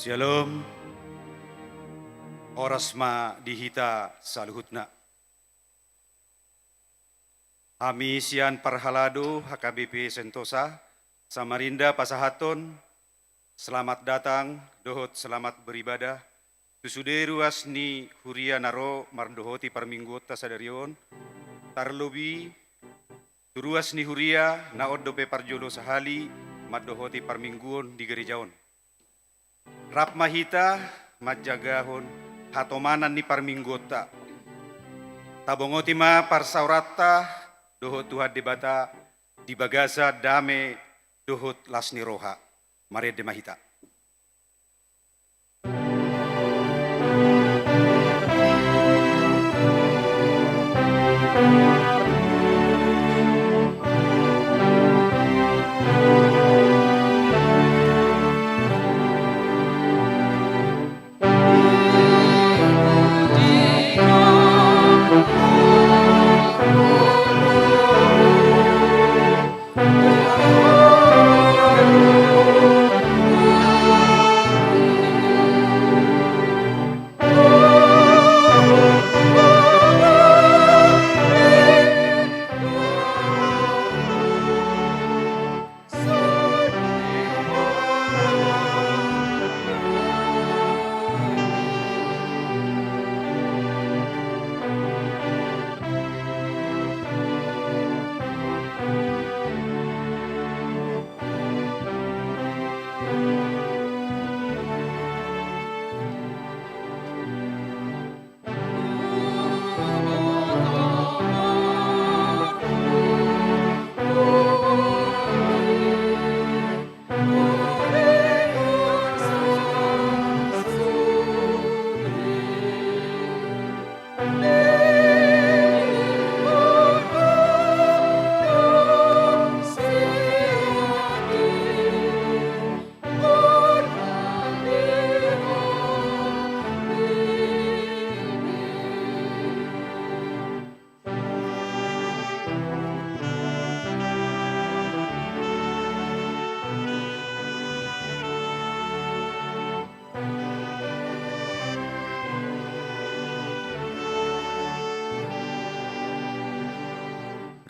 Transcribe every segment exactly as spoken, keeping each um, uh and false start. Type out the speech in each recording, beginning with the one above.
Syalom. Horas ma di hita saluhutna. Hami sian parhalado H K B P Sentosa, Samarinda pasahathon selamat datang dohot selamat beribadah tu sude ruas ni huria na ro mandohoti parmingguonta sadari on, tarlobi tu ruas ni huria na on dope parjolo sahali mandohoti parmingguon di gereja on. Rap ma hita manjagahon hatomanan ni parmingguonta. Tabongoti ma parsaoranta dohot Tuhan Debata di bagasan dame dohot las ni roha. Marende ma hita.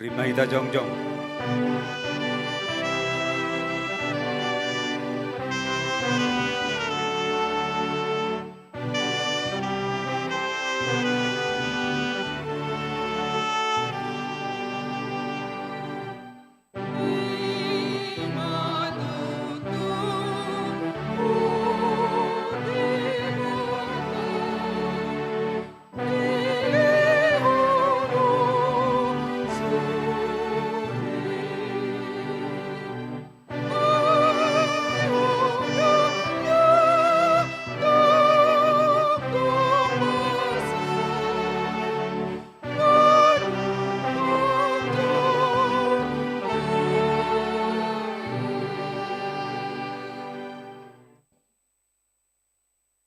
Rap ma hita jongjong.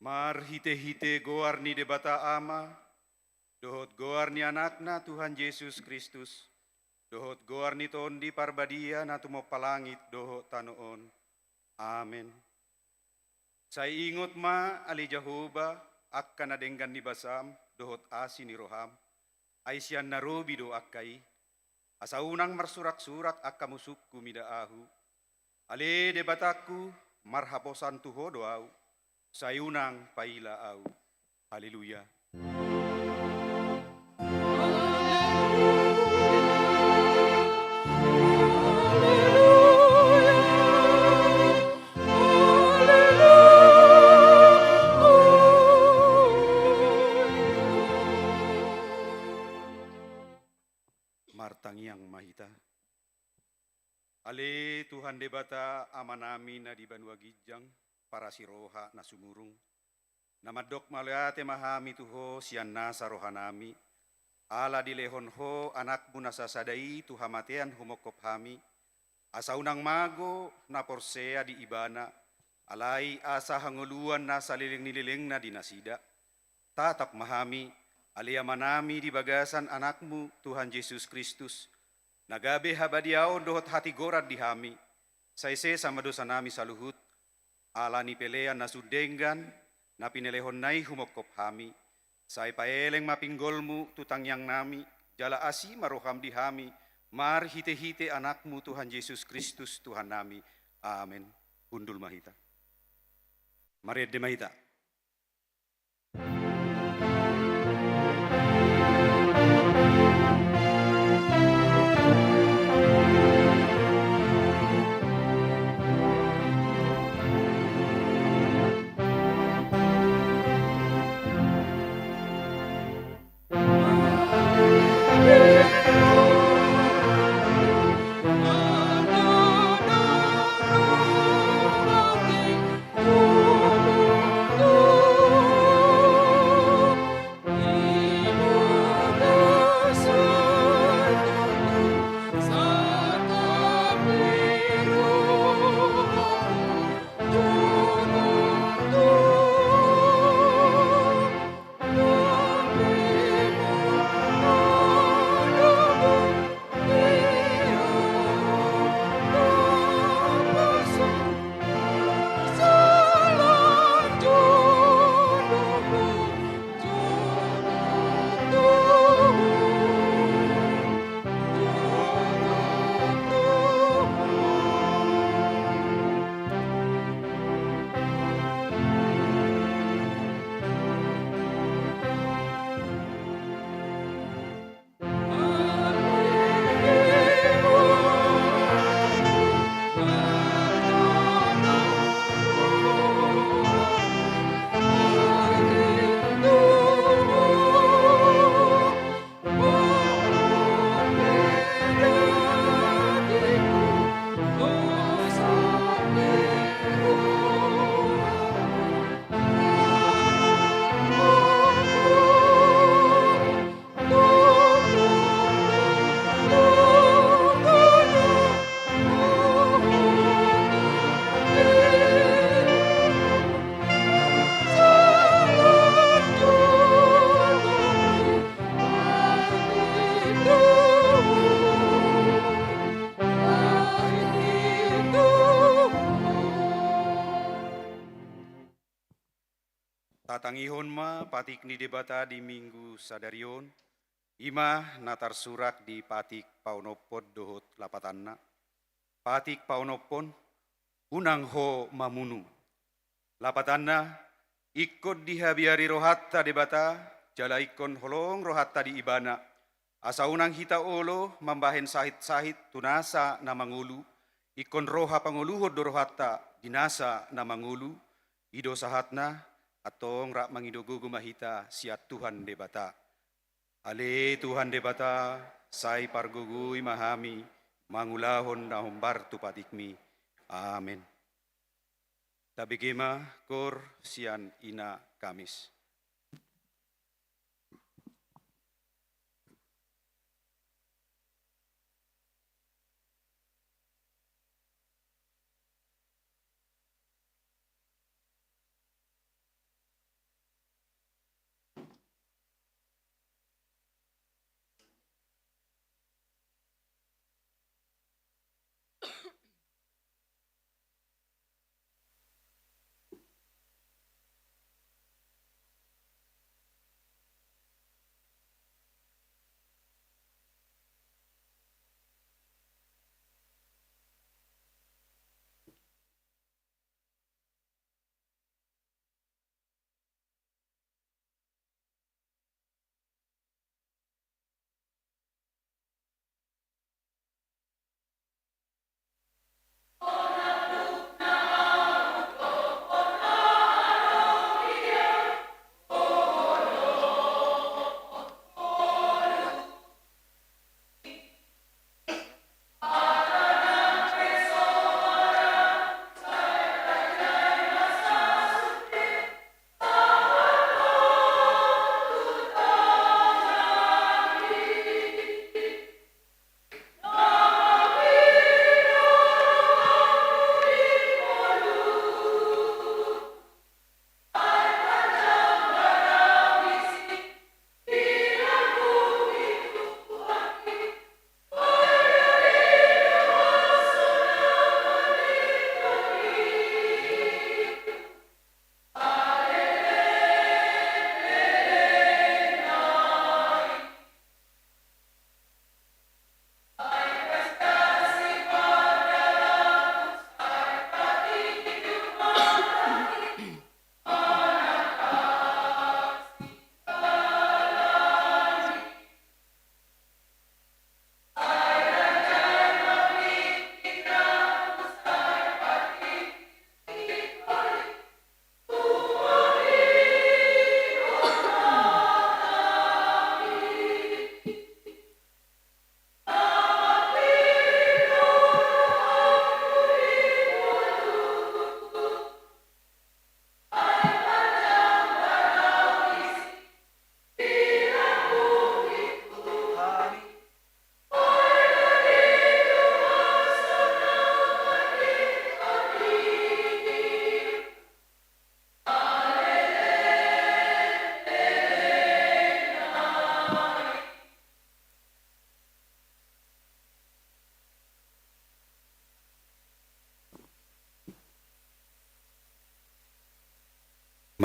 Marhitehite goar ni Debata Ama, dohot goar ni Anakna Tuhan Jesus Kristus, dohot goar ni Tondi Parbadia na tumompa langit dohot tano on. Amen. Sai ingot ma ale Jahowa angka na denggan ni basam dohot asi ni roham, ai sian na robi do angka i. Asa unang marsuraksurak angka musungku mida ahu. Ale Debatangku, marhaposan tu Ho do ahu, sai unang paila ahu. Haleluya. Martangiang ma hita. Ale Tuhan Debata Amanami na di banua ginjang, parasiroha na sumurung, na mandok mauliate ma hami tu Ho sian nasa rohanami, ala dilehon Ho Anakmu na sasada i tu hamatean humongkop hami, asa unang mago na porsea di Ibana, alai asa hangoluan na saleleng ni lelengna di nasida. Tatap ma hami, ale Amanami, di bagasan Anakmu, Tuhan Jesus Kristus, na gabe habadiaon dohot hatigoran di hami, sai sesa ma dosanami saluhut, ala ni pelean na sun denggan, na pinelehonNa i humongkop hami. Sai paeleng ma pinggolMu tu tangiangnami, jala asi ma rohaM di hami, marhitehite AnakMu Tuhan Jesus Kristus Tuhannami. Amen. Hundul ma hita. Marende ma hita. Tatangihon ma patik ni Debata di Minggu sadari on, i ma na tarsurat di patik paonomhon dohot lapatanna. Patik paonomhon, unang ho mamunu. Lapatanna, ingkon dihabiari rohanta Debata, jala ingkon holong rohanta di Ibana. Asa unang hita olo mambahen sahit-sahit tu nasa na mangolu, ingkon roha pangoluhon do rohanta di nasa na mangolu, i do sahatna, antong rap mangido gogo ma hita sian Tuhan Debata. Ale Tuhan Debata, sai pargogoi ma hami, mangulahon na hombar tu patikmi. Amen. Tabege ma koor sian Ina Kamis.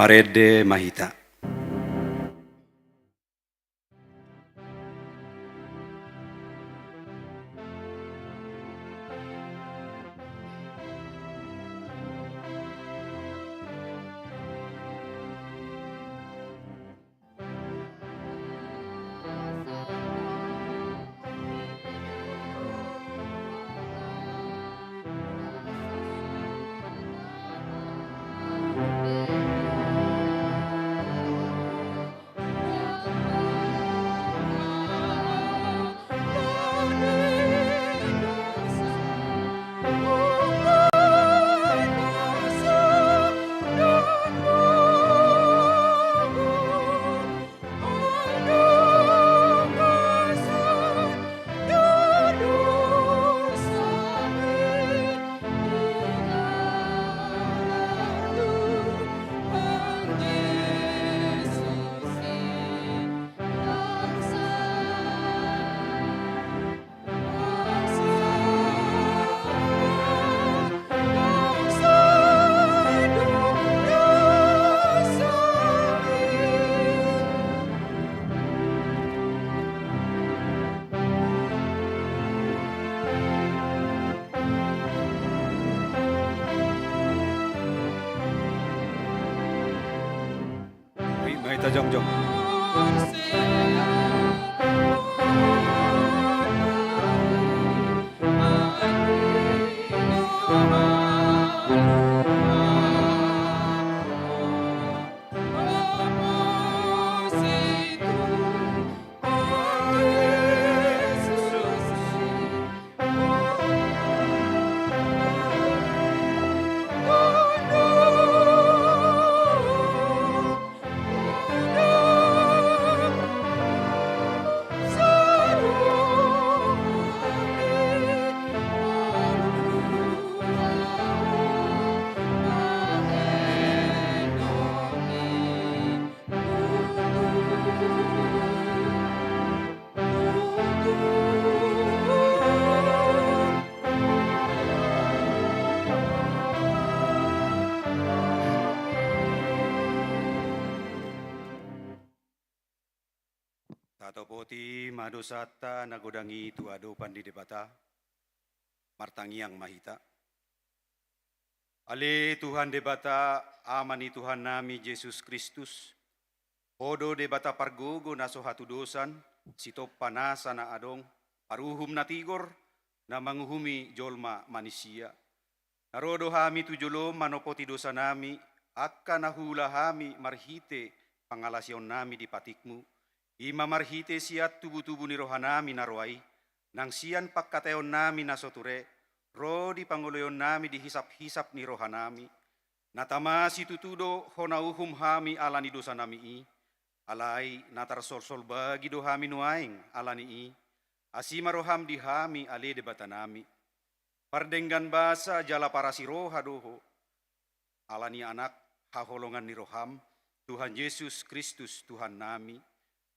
Marende ma hita. Ui, mai ta jongjong. Tatopoti ma dosanta na godang i tu adopan ni Debata. Martangiang ma hita. Ale Tuhan Debata, Ama ni Tuhannami Jesus Kristus, Ho do Debata pargogo na so hatudosan, sitompa nasa na adong, paruhum na tigor, na manguhumi jolma manisia. Na ro do hami tu jolom manopoti dosanami, angka na huula hami marhite pangalaosionnami di patikmu, i ma marhite sian tubutubu ni rohanami na roa i, nang sian pangkataiononnami na so ture, ro di pangoloionnami di hisaphisap ni rohanami. Na tama situtu do hona uhum hami ala ni dosanami i, alai na tarsolsol bagi do hami nuaeng ala ni i, asi ma roham di hami ale Debatanami. Pardenggan basa jala parasi roha do ho, ala ni Anak haholongan ni roham, Tuhan Jesus Kristus Tuhannami.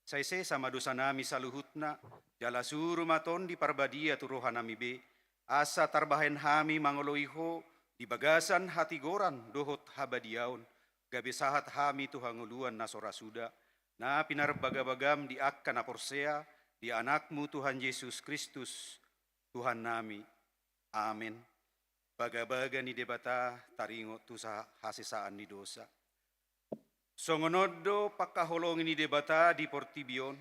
Sai sesa ma dosanami saluhutna, jala suru ma Tondi Parbadia tu rohanami be, asa tarbahen hami mangoloi ho di bagasan hatigoran dohot habadiaon, gabe sahat hami tu hangoluan na so ra suda, na pinarbagabagam di angka na porsea di Anakmu Tuhan Jesus Kristus, Tuhannami. Amen. Bagabaga ni Debata taringot tu sa-, hasesaan ni dosa. Songon on do pangkaholongi ni Debata di portibi on,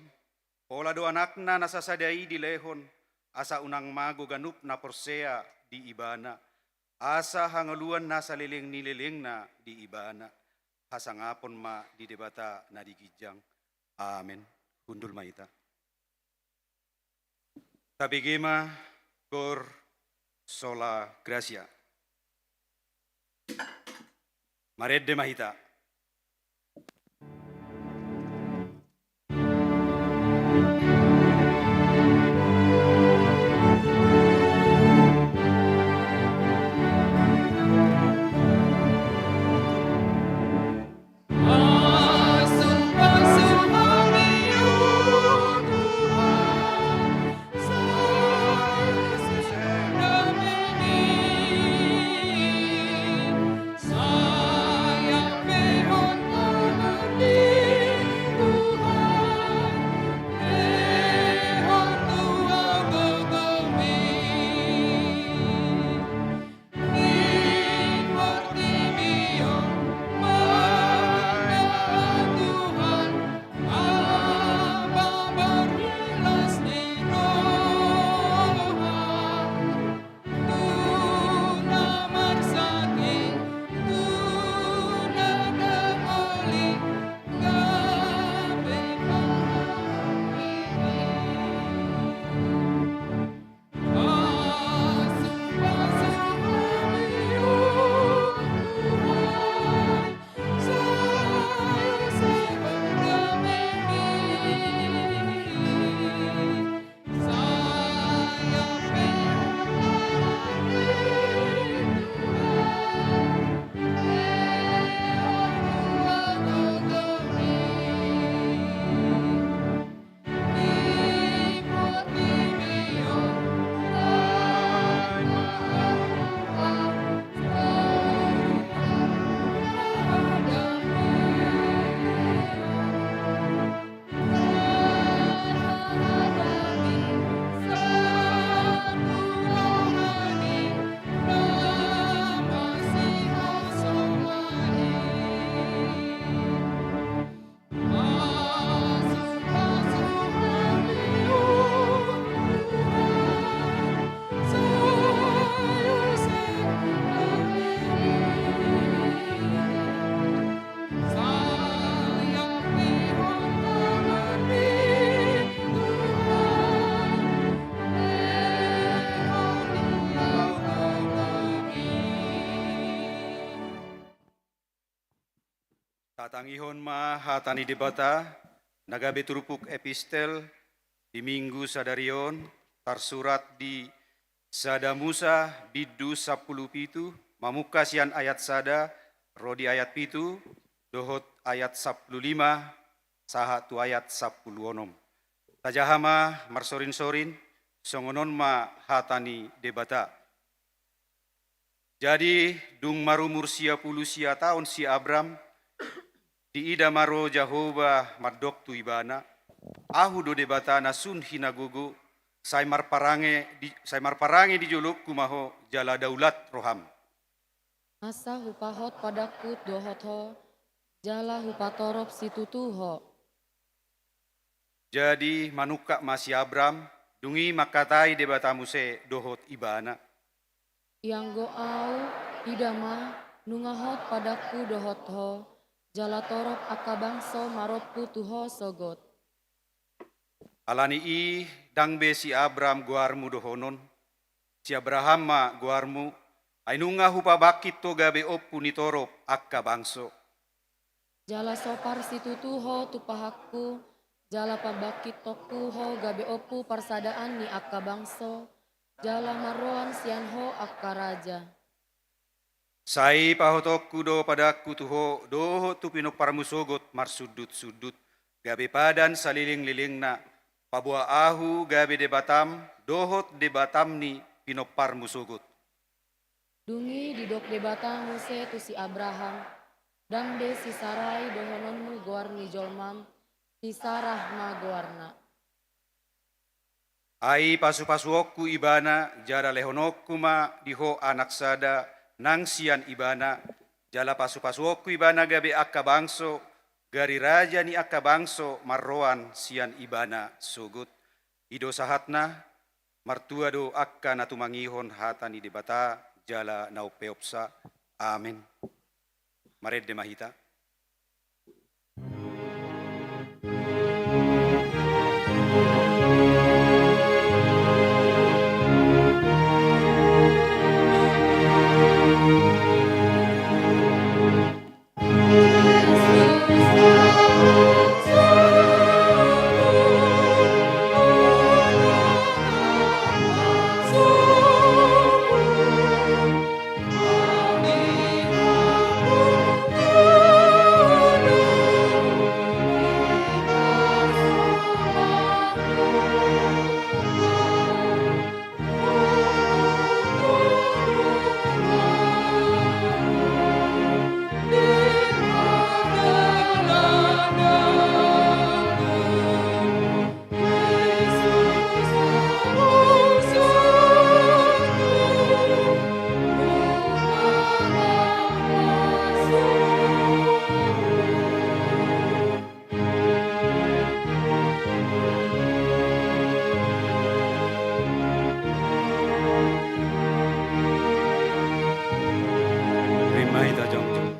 pola do Anakna na sasada i dilehon, asa unang mago ganup na porsea di Ibana, asa hangoluan na saleleng ni lelengna di Ibana. Hasangapon ma di Debata na di ginjang. Amen. Hundul ma hita. Tabege ma Cor Sola Gratia. Marende ma hita. Hatangihon ma hata ni Debata, na gabe turpuk epistel di Minggu sadari on, tarsurat di Sada Musa bindu sampulu pitu, mamungka sian ayat sada, ro di ayat pitu, dohot ayat sampulu lima, sahat tu ayat sampulu onom. Tajaha ma marsorinsorin, songon on ma hata ni Debata. Jadi, dung marumur sia pulu sia taon si Abram, diida ma ro Jahowa mandok tu ibana, Ahu do Debata na sun hinagogo, sai marparange di, sai marparange di jolongku ma ho, jala daulat roham. Asa hupahot padangku dohot ho, jala hupatorop situtu ho. Jadi manungkap ma si Abram, dung i mangkatai Debata muse dohot ibana. Ianggo ahu, ida ma, nunga hot padangku dohot ho, jala torop angka bangso marompu tu ho sogot. Ala ni i, ndang be si Abram goarmu dohonon, si Abraham ma goarmu, ai nunga hupabangkit ho gabe ompu ni torop angka bangso. Jala so parsitutu ho tumpahangku, jala pambangkitonku ho gabe ompu parsadaan ni angka bangso, jala marroan sian ho angka raja. Sai pahotonku do padangku tu ho dohot tu pinomparmu sogot marsundutsundut, gabe padan salelenglelengna, paboa ahu gabe Debatam dohot Debatam ni pinomparmu sogot. Dung i didok Debata muse tu si Abraham, ndang be si Sarai dohononmu goar ni jolmam, si Sarah ma goarna. Ai pasupasuonku ibana, jala lehononku ma di ho anak sada nang sian ibana, jala pasupasuonku ibana gabe angka bangso, gari raja ni angka bangso marroan sian ibana sogot. I do sahatna. Martua do angka na tumangihon hata ni Debata jala na umpeopsa. Amen. Marende ma hita. Rima hita jongjong.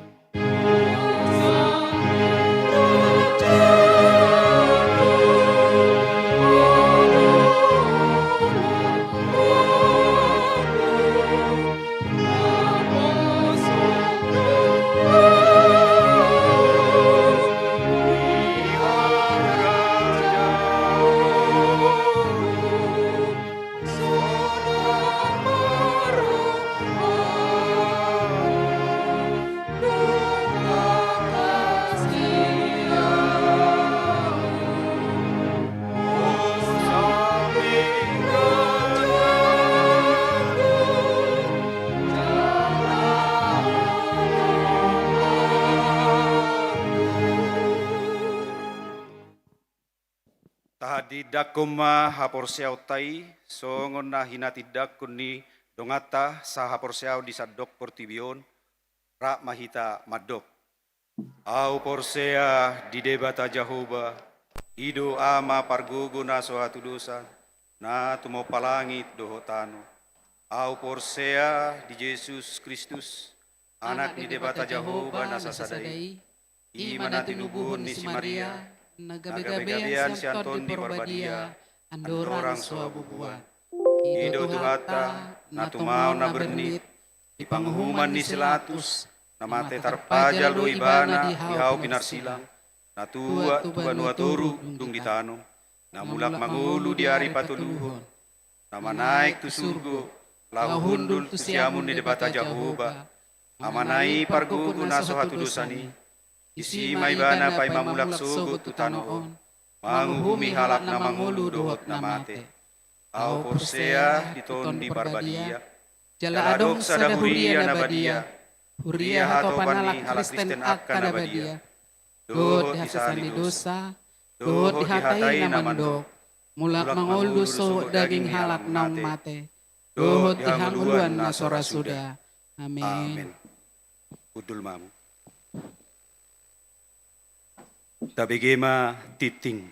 Tahatindangkon ma haporseaonta i, songon na hinatindangkon ni donganta sahaporseaon di sandok portibi on, rap ma hita mandok. Ahu porsea di Debata Jahowa, i do Ama pargogo na so hatudosan, na tumompa langit dohot tano. Ahu porsea di Jesus Kristus, Anak ni Debata Jahowa na sasada i, i ma na tinubuhon ni si Maria, na gabegabean sian Tondi Parbadia, andorang so habubuhan. I do Tuhanta, na tumaon na bernit, di panguhuman ni si Latus, Na mate tarpajal do ibana di hau pinarsilang, na tuat tu banua toru dung ditanom, na mulak mangolu di ari patoluhon, na manaek tu surgo, laho hundul tu siamun ni Debata Jahowa, Amana i pargogo na so hatudosan i. Disi ma ibana paima mulak sogot tu tano on, manguhumi halak na mangolu dohot na mate. Ahu porsea di Tondi Parbadia, jala adong sada huria na badia, huria hatopan ni halak Kristen angka na badia, dohot di hasesaan ni dosa, dohot di hata i na mandok, mulak mangolu do sogot daging halak naung mate, dohot di hangoluan na so ra suda. Amen. Amen. Hundul ma hamu. Tabege ma tingting.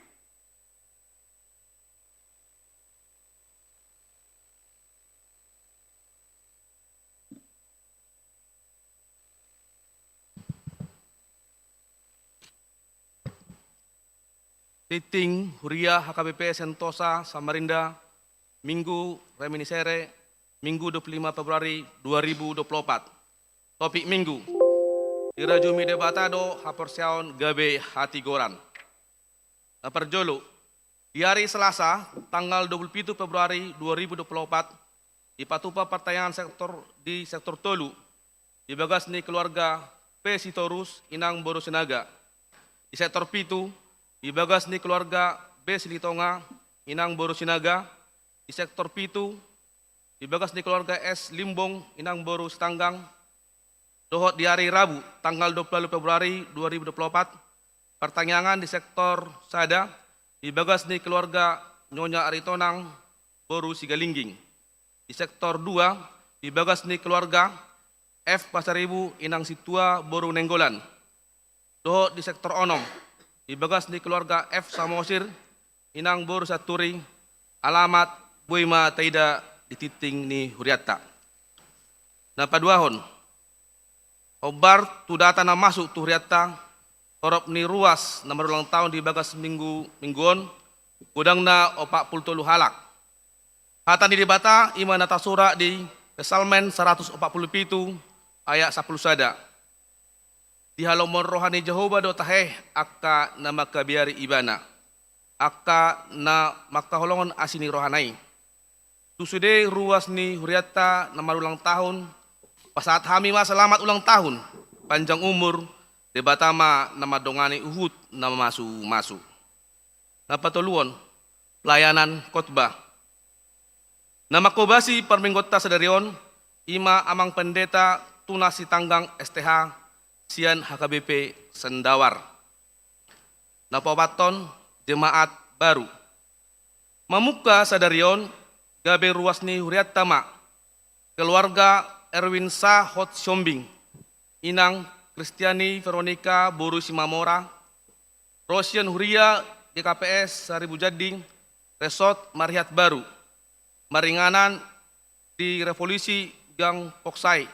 Tingting huria H K B P Sentosa Samarinda, Minggu, Reminiscere, Minggu dua puluh lima Februari dua ribu dua puluh opat. Topik Minggu: Dirajumi Debata do haporseaon gabe hatigoran. Na parjolo, di ari Selasa, tanggal dua puluh pitu Februari dua ribu dua puluh opat, dipatupa partangiangan sektor di sektor tolu, di bagas ni keluarga P Sitorus, inang boru Sinaga. Di sektor pitu, di bagas ni keluarga B Silitonga, inang boru Sinaga. Di sektor pitu, di bagas ni keluarga S Limbong, inang boru Sitanggang. Dohot di ari Rabu, tanggal dua puluh Februari dua ribu dua puluh opat, partangiangan di sektor sada, di bagas ni keluarga Nyonya Aritonang, boru Sigalingging. Di sektor dua, di bagas ni keluarga F Pasaribu, inang Situa, boru Nainggolan. Dohot di sektor onom, di bagas ni keluarga F Samosir, inang boru Santuri. Alamat boi ma taida di tingting ni hurianta. Na paduahon, hombar tu data na masuk tu hurianta, torop ni ruas na marulang tahun di bagas minggu, minggu on, godangna opat puluh tolu halak. Hata ni Debata i ma na tarsurat di Psalmen saratus opat puluh pitu ayat sampulu sada. Di halomoan roha ni Jahowa do tahe angka na mangkabiari Ibana, angka na mangkaholongon asi ni rohana i. Tu sude ruas ni hurianta na marulang tahun, pasahat hami ma selamat ulang tahun, panjang umur, Debata ma na mandongani uhum na mamasu-masu. Na patoluhon, pelayanan khotbah. Na mangkobasi parmingguonta sadari on, i ma Amang Pendeta Tunas Sitanggang S T H, sian H K B P Sendawar. Na paopathon, jemaat baru. Mamungka sadari on, gabe ruas ni hurianta ma, keluarga Erwin Sahot Siombing, inang Kristiani Veronica boru Simamora, ro sian huria G K P S Saribu Jandi, Resort Marihat Baru, maringanan di Revolusi Gang Poksai,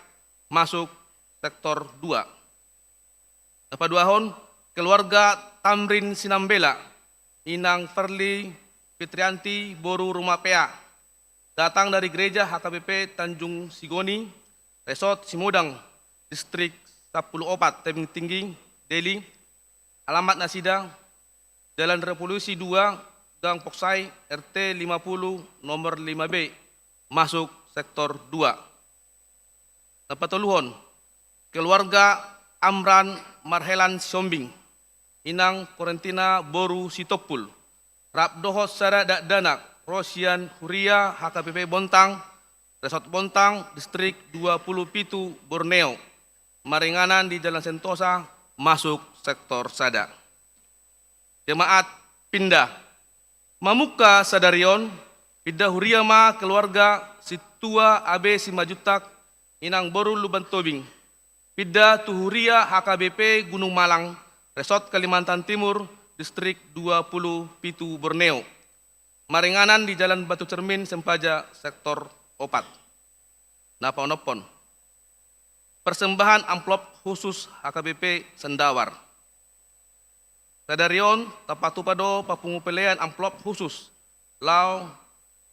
masuk sektor dua. Na paduahon, keluarga Tamrin Sinambela, inang Ferli Fitrianti boru Rumapea, datang dari gereja H K B P Tanjung Sigoni, Resort Simodang, Distrik sampulu opat, Tebing Tinggi, Deli. Alamat nasida, Jalan Revolusi dua, Gang Poksai, R T lima puluh, nomor lima B, masuk sektor dua. Na patoluhon, keluarga Amran Marhelan Siombing, inang Florentina boru Sitompul, rap dohot sada dakdanak, ro sian huria H K B P Bontang, Resort Bontang, Distrik dua puluh pitu, Borneo, maringanan di Jalan Sentosa, masuk sektor sada. Jemaat pindah. Mamungka sadari on, pindah huria ma keluarga Situa A B Simanjuntak, inang boru Lumban Tobing, pindah tu huria H K B P Gunung Malang, Resort Kalimantan Timur, Distrik dua puluh pitu, Borneo, maringanan di Jalan Batu Cermin, Sempaja, sektor opat. Na paonomhon, persembahan amplop khusus H K B P Sendawar. Sadari on, tapatupa do papungu pelean amplop khusus, laho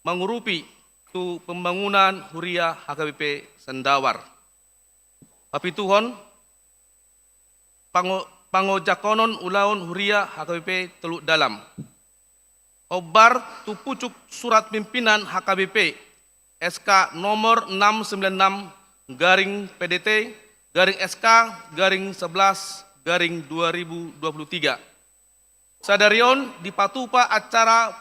mangurupi tu pembangunan huria H K B P Sendawar. Papituhon, pango-, pangojakkonon ulaon huria H K B P Teluk Dalam. Hombar tu pucuk surat pimpinan H K B P, S K nomor enam sembilan enam garing P D T garing S K garing sebelas garing dua ribu dua puluh tiga. Sadari on dipatupa acara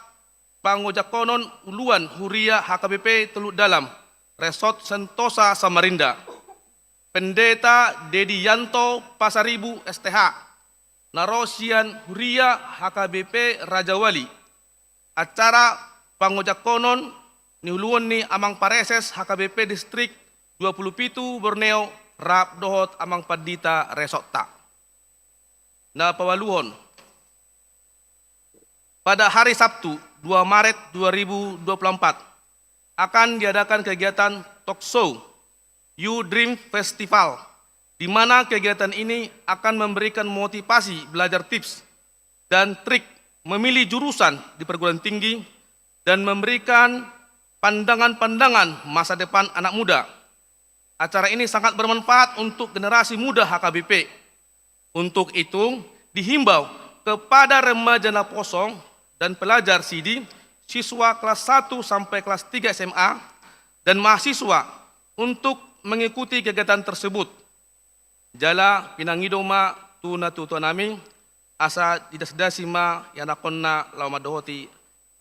pangojakkonon ulaon huria H K B P Teluk Dalam, Resort Sentosa Samarinda. Pendeta Dedi Yanto Pasaribu S T H, na ro sian huria H K B P Rajawali. Acara pangojakkonon niuluhon ni Amang Pareses H K B P Distrik dua puluh pitu Borneo rap dohot Amang Pandita Resortta. Na paualuhon. Pada hari Sabtu, dua Maret dua ribu dua puluh empat, akan diadakan kegiatan talk show You Dream Festival, di mana kegiatan ini akan memberikan motivasi belajar tips dan trik memilih jurusan di perguruan tinggi dan memberikan pandangan-pandangan masa depan anak muda. Acara ini sangat bermanfaat untuk generasi muda H K B P. Untuk itu, dihimbau kepada remaja naposo dan pelajar sidi, siswa kelas satu sampai kelas tiga S M A, dan mahasiswa untuk mengikuti kegiatan tersebut. Jala pinangido ma tu natuatuanami, asa didasdasi ma ianakhonna laho mandohoti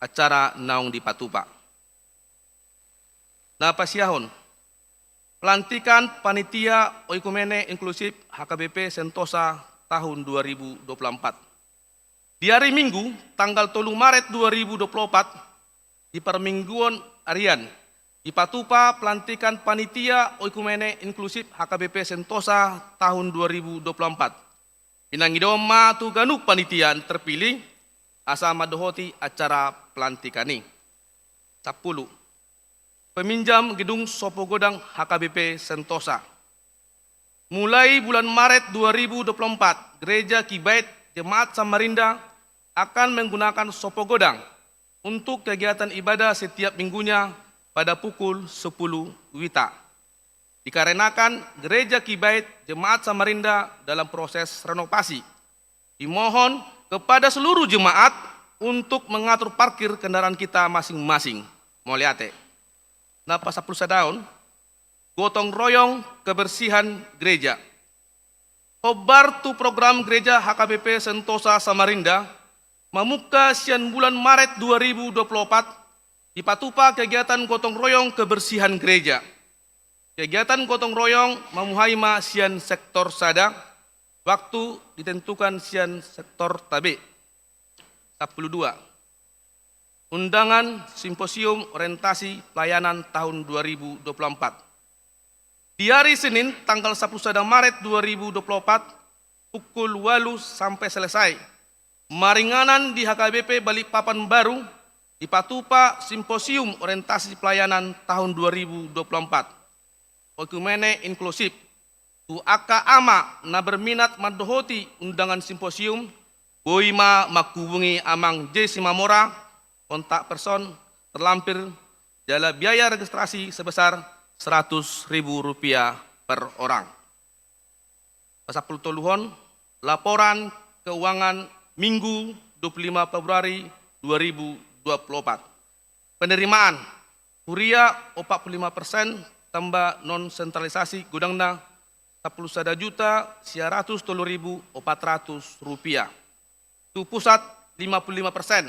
acara naung dipatupa. Na pasiahon, pelantikan panitia oikumene inklusif H K B P Sentosa tahun dua ribu dua puluh empat. Di hari Minggu, tanggal tolu Maret dua ribu dua puluh empat, di parmingguon arian, dipatupa pelantikan panitia oikumene inklusif H K B P Sentosa tahun dua ribu dua puluh empat. Pinangido ma tu ganup panitia terpilih, asa mandohoti acara pelantikan i. Sampulu. Peminjam gedung Sopo Godang H K B P Sentosa. Mulai bulan Maret dua ribu dua puluh empat, Gereja Kibait Jemaat Samarinda akan menggunakan Sopo Godang untuk kegiatan ibadah setiap minggunya pada pukul sepuluh wita. Dikarenakan Gereja Kibait Jemaat Samarinda dalam proses renovasi, dimohon kepada seluruh jemaat untuk mengatur parkir kendaraan kita masing-masing. Mauliate. Na pasampulu sadaon, gotong royong kebersihan gereja. Hombar tu program gereja H K B P Sentosa Samarinda, mamungka sian bulan Maret dua ribu dua puluh empat, dipatupa kegiatan gotong royong kebersihan gereja. Kegiatan gotong royong mamuhai ma sian sektor sada, waktu ditentukan sian sektor tabe. Sampulu dua. Undangan Simposium Orientasi Pelayanan tahun dua ribu dua puluh empat. Di hari Senin, tanggal sampulu sada Maret dua ribu dua puluh empat, pukul ualu sampai selesai, maringanan di H K B P Balikpapan Baru, dipatupa Simposium Orientasi Pelayanan tahun dua ribu dua puluh empat. Oikumene inklusif. Tu angka ama na berminat mandohoti undangan simposium, boi ma manghubungi Amang J Simamora, kontak person terlampir, jala biaya registrasi sebesar seratus ribu rupiah per orang. Pasampulu toluhon, laporan keuangan Minggu dua puluh lima Februari dua ribu dua puluh empat. Penerimaan, huria opat puluh lima persen, tamba non sentralisasi godangna sampulu sada juta sia ratus tolu ribu opat ratus rupiah. Tu pusat lima puluh lima persen,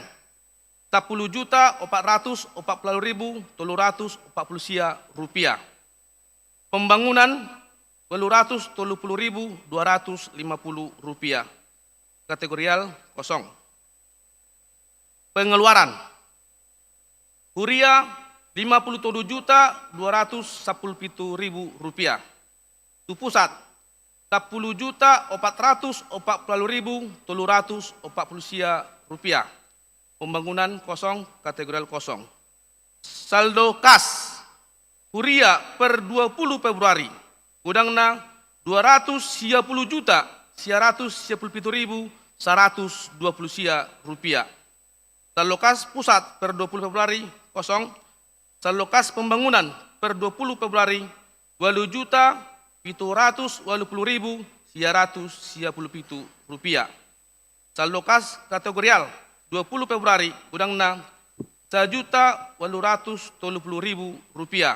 sampulu juta opat ratus opat puluh ribu tolu ratus opat puluh sia rupiah. Pembangunan, walu ratus tolu puluh ribu dua ratus lima puluh rupiah. Kategorial kosong. Pengeluaran. Huria, lima puluh tolu juta dua ratus sampulu pitu ribu rupiah. Tu pusat, sampulu juta opat ratus opat puluh ribu tolu ratus opat puluh sia rupiah. Pembangunan kosong, kategorial kosong. Saldo kas huria per dua puluh Februari, godangna dua ratus sia puluh juta sia ratus sia puluh pitu ribu saratus dua puluh sia rupiah. Saldo kas pusat per dua puluh Februari, kosong. Saldo kas pembangunan per dua puluh Februari, walu juta pitu ratus walu puluh ribu sia ratus sia pulu pitu rupiah. Saldo kas kategorial dua pulu Februari godangna sajuta ualu ratus tolu pulu ribu rupiah.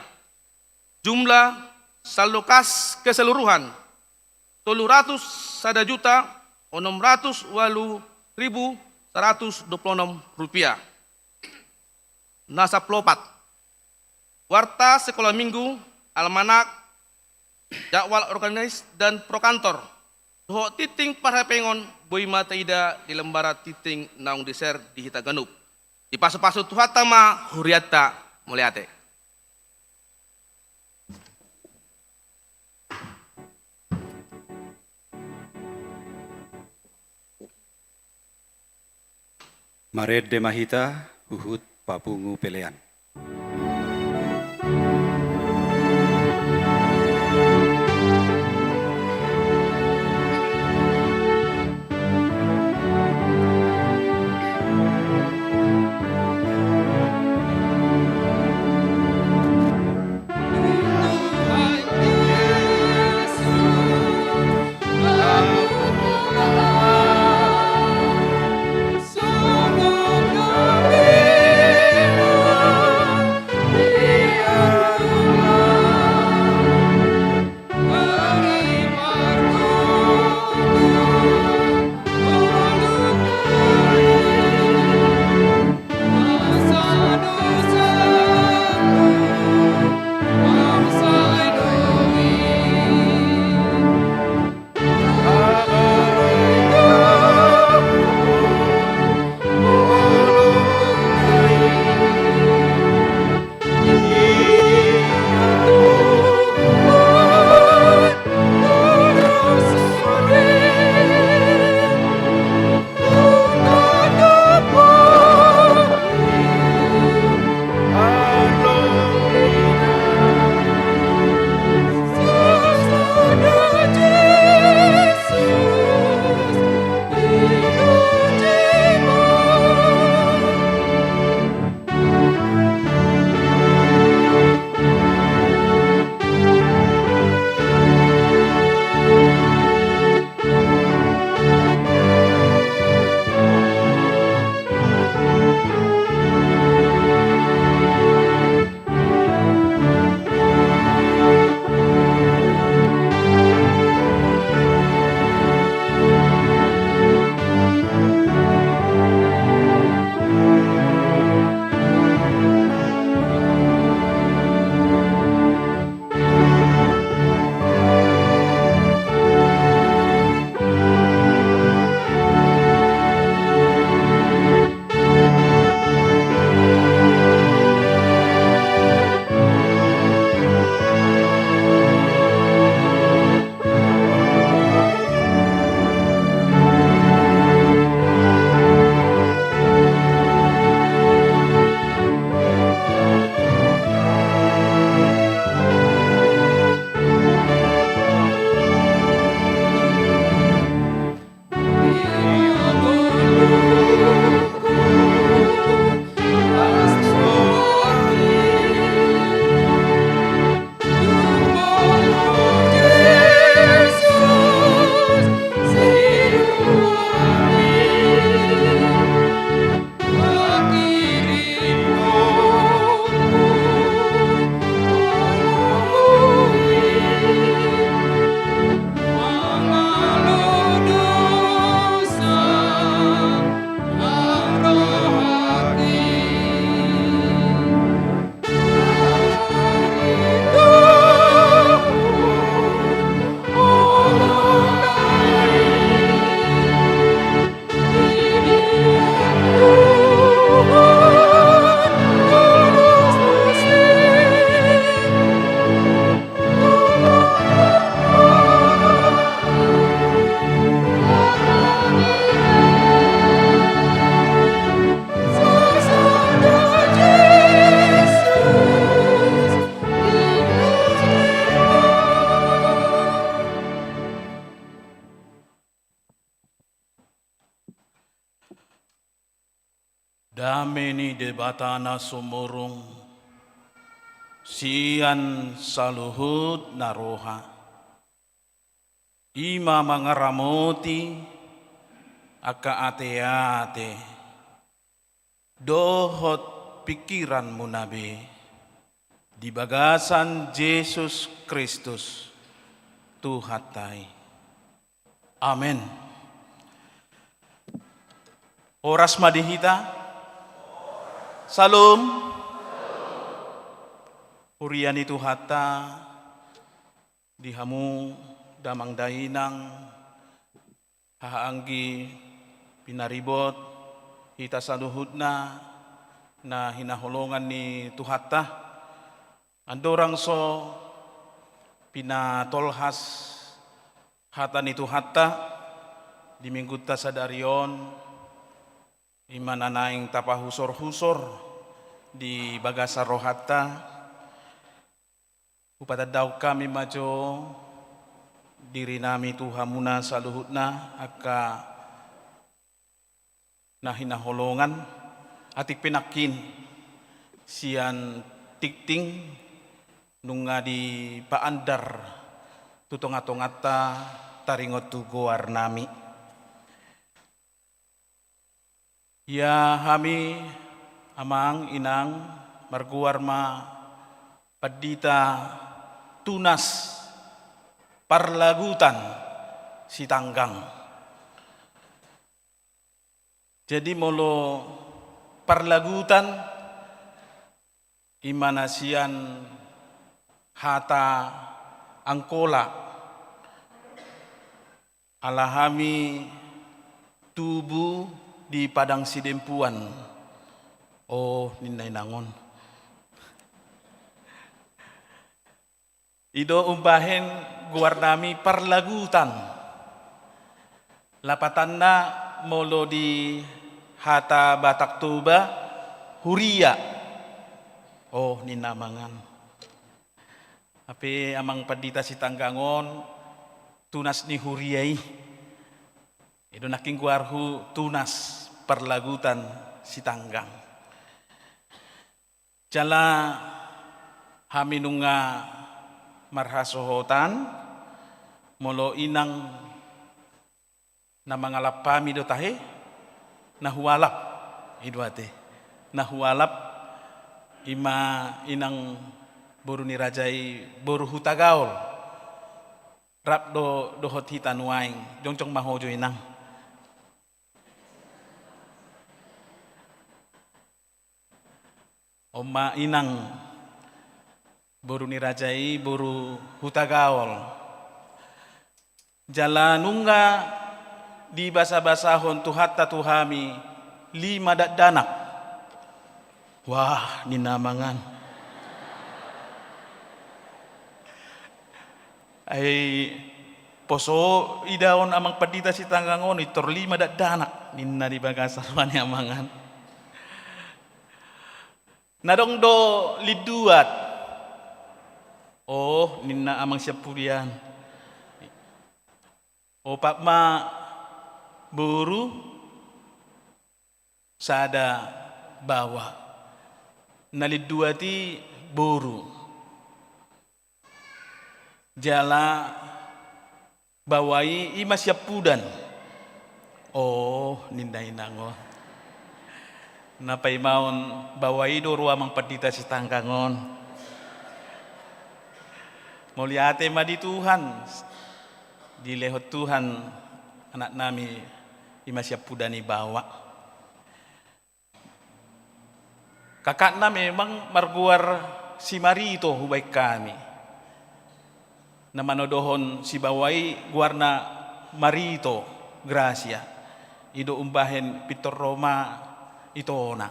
Jumlah saldo kas keseluruhan tolu ratus sada juta onom ratus ualu ribu saratus dua pulu onom rupiah. Na sampulu opat. Warta sekolah minggu, almanak, jadwal organis dan prokantor, dohot tinting parhepengon boi ma taida di lembaran tinting naung di-share di hita ganup. Dipasupasu Tuhanta ma hurianta. Mauliate. Marende ma hita huhut papungu pelean. Dame ni Debata na sumurung sian saluhut na roha, I ma mangaramoti angka ateate dohot pingkiranmuna be di bagasan Jesus Kristus, Tuhanta i. Amen. Horas ma di hita. Syalom. Huria ni Tuhanta, di hamu damang dainang, hahaanggi, pinaribot, hita saluhutna na hinaholongan ni Tuhanta. Andorang so pinatolhas hata ni Tuhanta di minggunta sadari on, i ma na naeng tapahusorhusor di bagasan rohanta. Hupatandahon hami ma jo dirinami tu hamuna saluhutna angka na hinaholongan, atik pe nangkin sian tingting nunga dipaandar tu tongatonganta taringot tu goarnami. Ia hami, amang, inang, margoar ma Pandita Tunas Parlagutan Sitanggang. Jadi, molo parlagutan, i ma na sian hata Angkola. Ala hami tubu di padang sidempuan. Oh, ninna inang on. I do umbahen goarnami parlagutan. Lapatanna molo di hata Batak Toba, huria. Oh, ninna amang an. Hape amang Pandita Sitanggang on tunas ni huria i. I do nangkin goarhu Tunas Parlagutan Sitanggang. Jala hami nunga marhasohotan, molo inang na mangalap hami do tahe, na hualap, i do ate. Na hualap, i ma inang boru ni raja i, boru Hutagaol. Rap do dohot hita nuaeng, jongjong ma ho jo inang. On ma inang boru ni raja i, boru Hutagaol. Jala nunga dibasabasahon Tuhanta tu hami lima dakdanak. Wah, ninna amang an. Ai poso idaon amang Pandita Sitanggang on, intor lima dakdanak, ninna di bagasan roha ni amang an. Na adong do linduat. Oh, ninna amang siampudian. Opat ma boru, sada baoa. Na linduat i boru. Jala baoa i, i ma siampudan. Oh, ninna inang on. Na paimaon baoa i do ro amang Pandita Sitanggang on. Mauliate ma di Tuhan. Dilehon Tuhan anaknami, i ma siampudan i baoa. Kakakna memang margoar si Marito hubaen hami. Na manodohon si baoa i goarna Marito Gracia. I do umbahen pintor ro ma itona.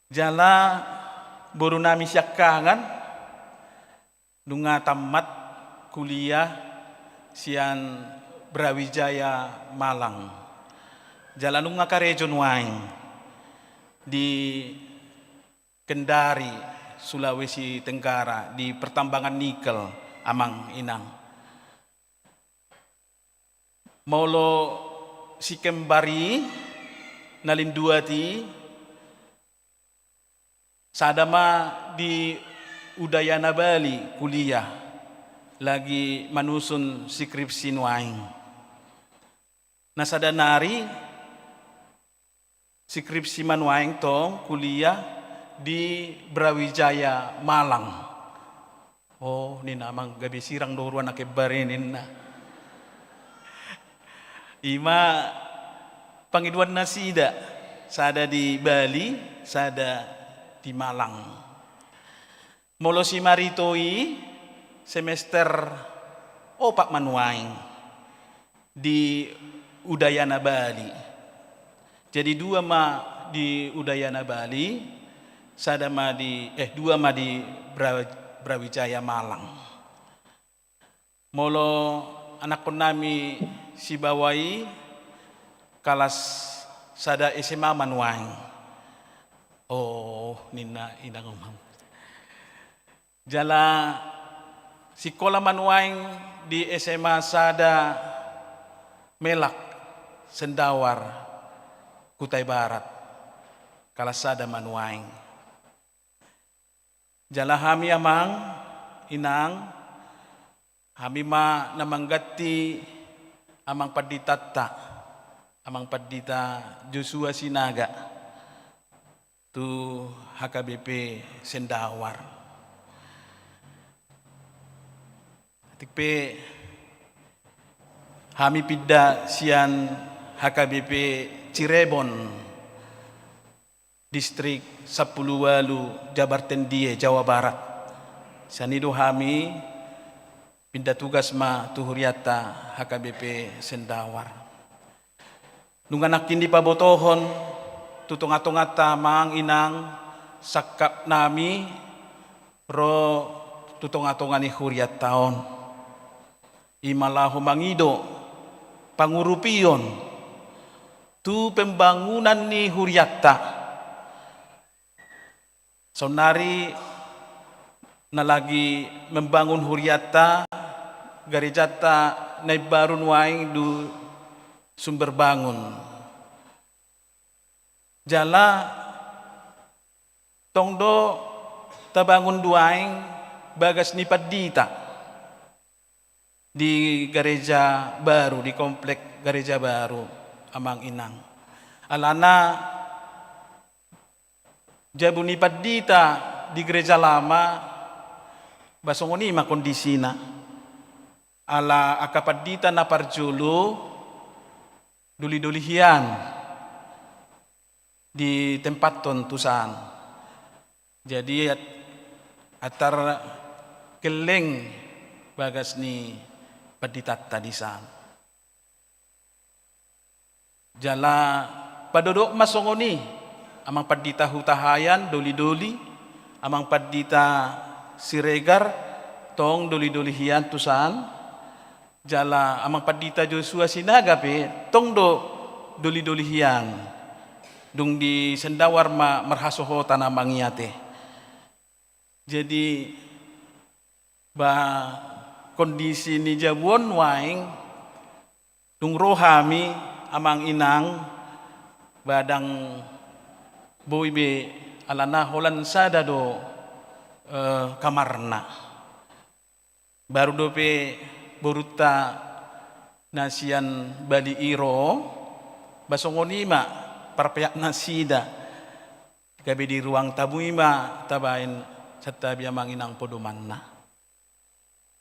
Jala borunami siangkangan nunga tammat kuliah sian Brawijaya Malang. Jala nunga karejo nuaeng di Kendari, Sulawesi Tenggara, di pertambangan nikel, amang inang. Molo si kembar i na linduat i, sada ma di Udayana Bali kuliah, lagi manusun skripsi nuaeng. Na sada nari skripsi ma nuaeng tong kuliah di Brawijaya Malang. O, ninna amang, gabe sirang do huroha na kembar i, ninna. I ma pangidoan nasida, sada di Bali, sada di Malang. Molo si Marito i semester opat ma nuaeng di Udayana Bali. Jadi dua ma di Udayana Bali, sada ma di, eh, dua ma di Bra-, Brawijaya Malang. Molo anakkonnami sibawa i kalas sada S M A ma nuaeng. O, ninna inang, amang. Jala sikola ma nuaeng di S M A sada Melak, Sendawar, Kutai Barat. Kalas sada ma nuaeng. Jala hami, amang, inang, hami ma na mangganti amang panditanta, amang pandita Joshua Sinaga, tu H K B P Sendawar. Atik pe hami pinda sian H K B P Cirebon, distrik sampulu ualu, Jabar Tendie, Jawa Barat. Sian i do hami pinda tugas ma tu hurianta H K B P Sendawar. Nunga nangkin dipabotohon tu tongatonganta, amang, inang, sangkapnami ro tu tongatonga ni hurianta on. I ma laho mangido pangurupion tu pembangunan ni hurianta. Saonnari na lagi membangun hurianta, garejanta na imbaru nuaeng Dusunberbangun. Jala tong do tabangun nuaeng bagas ni pandita di gareja baru, di komplek gareja baru, amang, inang. Alana jabu ni pandita di gareja lama, ba songon i ma kondisina. Ala angka pandita na parjolo dolidoli hian ditempathon tusan. Jadi at-, antar gelleng bagas ni panditanta disan. Jala padodok ma songon i, amang pandita Hutahaean dolidoli, amang pandita Siregar tong dolidoli hian tusan, jala amang pandita Joshua Sinaga pe tong do dolidoli hian. Dung di Sendawar ma marhasohotan, amang, i ate. Jadi, ba kondisi ni jabu on nuaeng, dung ro hami, amang, inang, ba ndang boi be, alana holan sada do, eh, kamarna. Baru dope borunta na sian Bali i ro, ba songon i ma parpeak nasida. Gabe di ruang tamu i ma tabaen santabi, amang, inang, podomanna.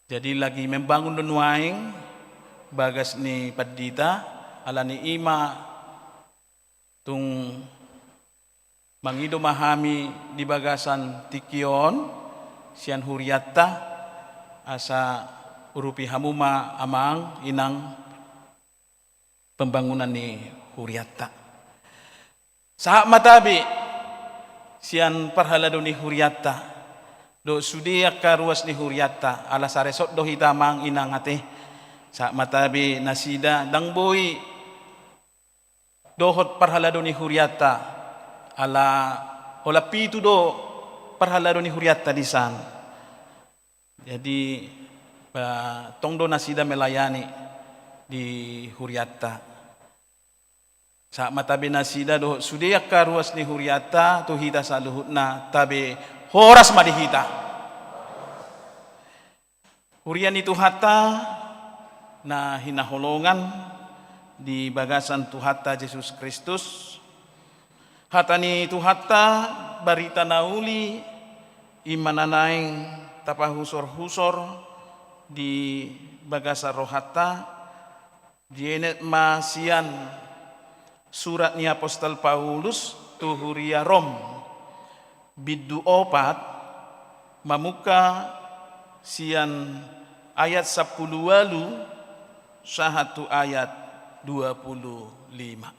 Jadi lagi membangun do nuaeng bagas ni pandita, alani i ma tung mangido ma hami di bagasan tingki on sian hurianta, asa urupi hamu ma, amang, inang, pembangunan ni hurianta. Sahat ma tabe sian parhalado ni hurianta dohot sude angka ruas ni hurianta, ala saresort do hita, amang, inang, ate. Sahat ma tabe nasida, ndang boi dohot parhalado ni hurianta, ala holan pitu do parhalado ni hurianta disan. Jadi, ba, tong do nasida melayani di hurianta. Sahat ma tabe nasida dohot sude angka ruas ni hurianta tu hita saluhutna, tabe horas ma di hita. Huria ni Tuhanta na hinaholongan di bagasan Tuhanta Jesus Kristus, hata ni Tuhanta barita na uli i ma na naeng tapahusorhusor di bagasan rohanta, dienet ma sian surat ni apostel Paulus tu huria Rom, bindu opat, mamungka sian ayat sampulu ualu sahat tu ayat dua pulu lima.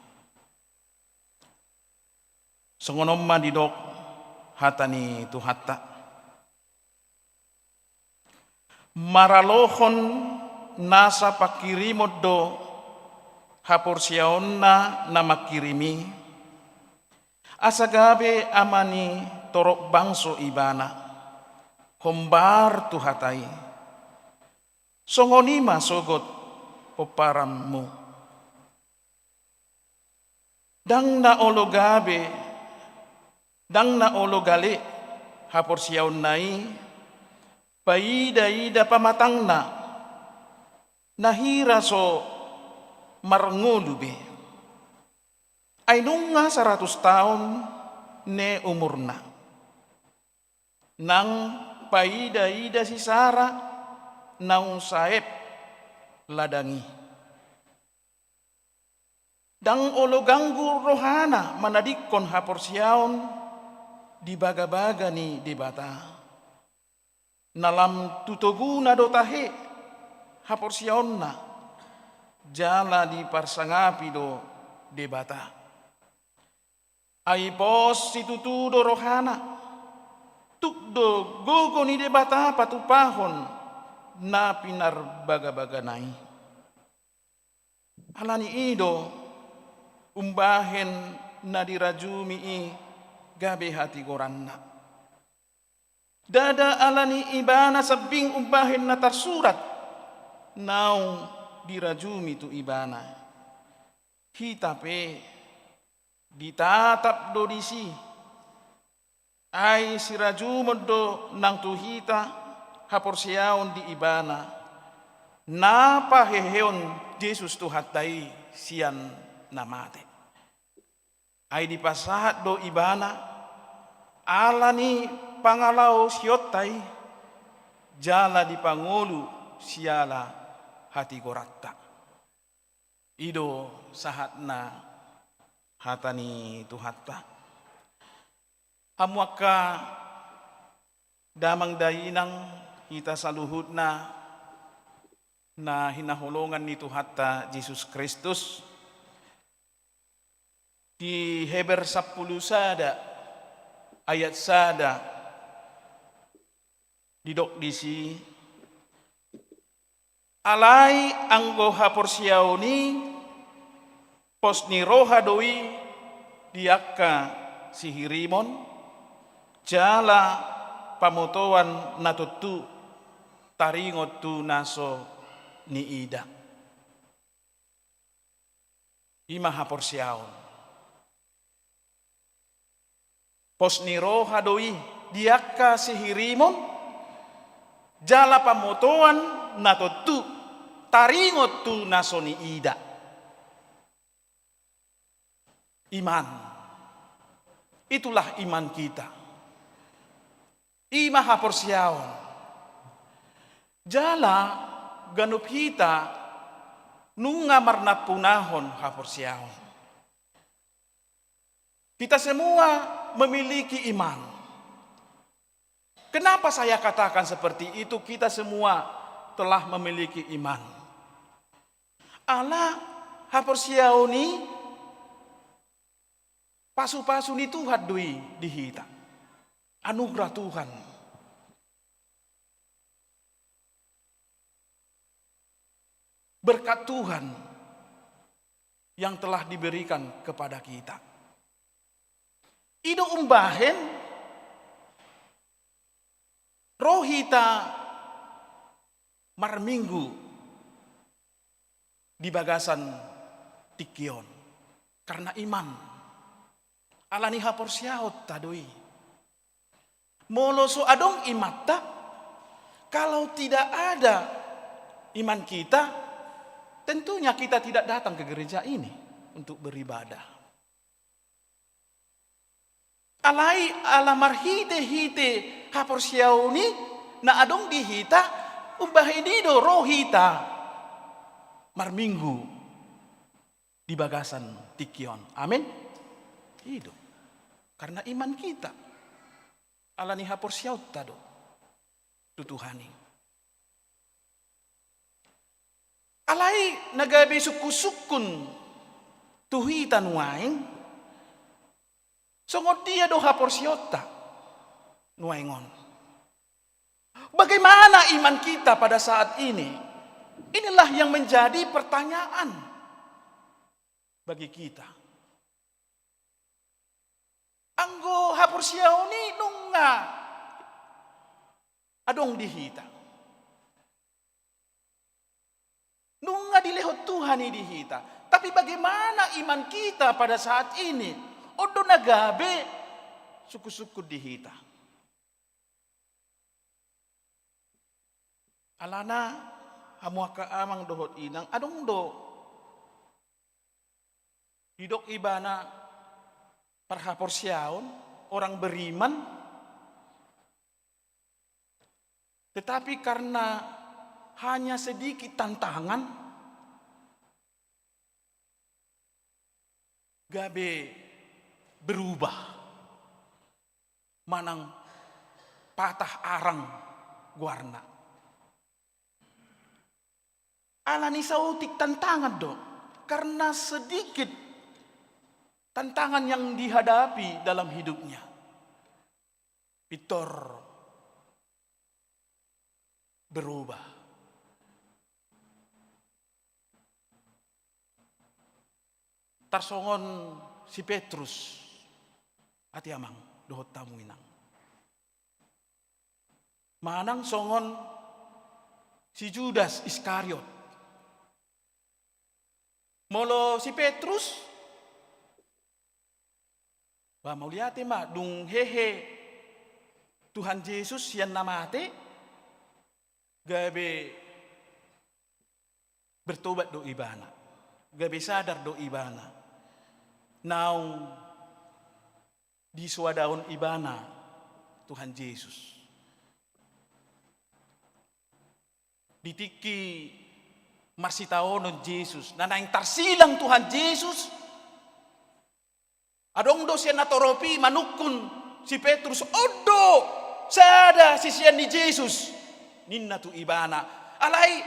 Songon on ma didok hata ni Tuhanta. Maralohon nasa pangkirimon do haporseaonna na mangkirim i, asa gabe ama ni torop bangso ibana, hombar tu hata i. Songon i ma sogot pomparanmu. Ndang na olo gabe, ndang na olo gale haporseaonna i, paidaida pamatangna, na hira so marngolu be. Ai nunga saratus taon ne umurna. Nang paidaida si Sara naung saep ladang i. Ndang olo ganggu rohana manadingkon haporseaon di bagabaga ni Debata. Na lam tu toguna do tahe haporseaonna, jala diparsangapi do Debata. Ai pos situtu do rohana, tuk do gogo ni Debata patupahon na pinarbagabagana i. Ala ni i do umbahen na dirajumi i gabe hatigoranna. Ndada ala ni ibana sambing umbahen na tarsurat naung dirajumi tu ibana. Hita pe ditatap do disi. Ai sirajumon do nang tu hita haporseaon di Ibana, na paheheon Jesus Tuhanta i sian na mate. Ai dipasahat do Ibana ala ni pangalaosionta i, jala dipangolu siala hatigoranta. I do sahatna hata ni Tuhanta. Hamu angka damang dainang, hita saluhutna na hinaholongan ni Tuhanta Jesus Kristus, di Heber sampulu sada ayat sada didok disi, alai anggo haporseaon i pos ni roha do i di angka sihirimon, jala pamotoan na tontu taringot tu na so niida. I ma haporseaon. Pos ni roha do i di angka sihirimon, jala pamotoan na tontu taringot tu na so niida. Iman. Itulah iman kita. I ma haporseaon. Jala ganup hita nunga marnampunahon haporseaon. Kita semua memiliki iman. Kenapa saya katakan seperti itu, kita semua telah memiliki iman? Ala haporseaon i pasupasu ni Tuhan do i di hita. Anugerah Tuhan. Berkat Tuhan yang telah diberikan kepada kita. I do umbahen ro hita marminggu di bagasan tingki on. Karena iman. Ala ni haporseaonta do i. Molo so adong imanta, Kalau tidak ada iman kita, tentunya kita tidak datang ke gereja ini untuk beribadah. Alai ala marhite-hite haporseaon i na adong di hita, umbahen i do ro hita marminggu di bagasan tingki on. Amin. I do. Karena iman kita. Ala ni haporseaonta do tu Tuhan i. Alai na gabe sungkun-sungkun tu hita nuaeng, songon dia do haporseaonta nuaeng on? Bagaimana iman kita pada saat ini? Inilah yang menjadi pertanyaan bagi kita. Anggo haporseaon i nunga adong di hita, nunga dilehon Tuhan i di hita. Tapi bagaimana iman kita pada saat ini? On do na gabe sungkun-sungkun di hita. Alana hamu angka amang dohot inang, adong do didok ibana parhaporseaon, orang beriman, tetapi karena hanya sedikit tantangan, gabe berubah, manang patah arang goarna. Ala ni saotik tantangan do, karena sedikit tantangan yang dihadapi dalam hidupnya, pintor berubah. Tarsongon si Petrus, ate amang dohot hamu inang. Manang songon si Judas Iskariot. Molo si Petrus, bah, mauliate ma, dung hehe Tuhan Jesus sian na mate, gabe bertobat do ibana, gabe sadar do ibana, naung disoadahon ibana Tuhan Jesus. Di tingki marsitaonon Jesus, na naeng tarsilang Tuhan Jesus, adong do sian natorop i manungkun si Petrus, on do sada sisean ni Jesus, ninna tu ibana. Alai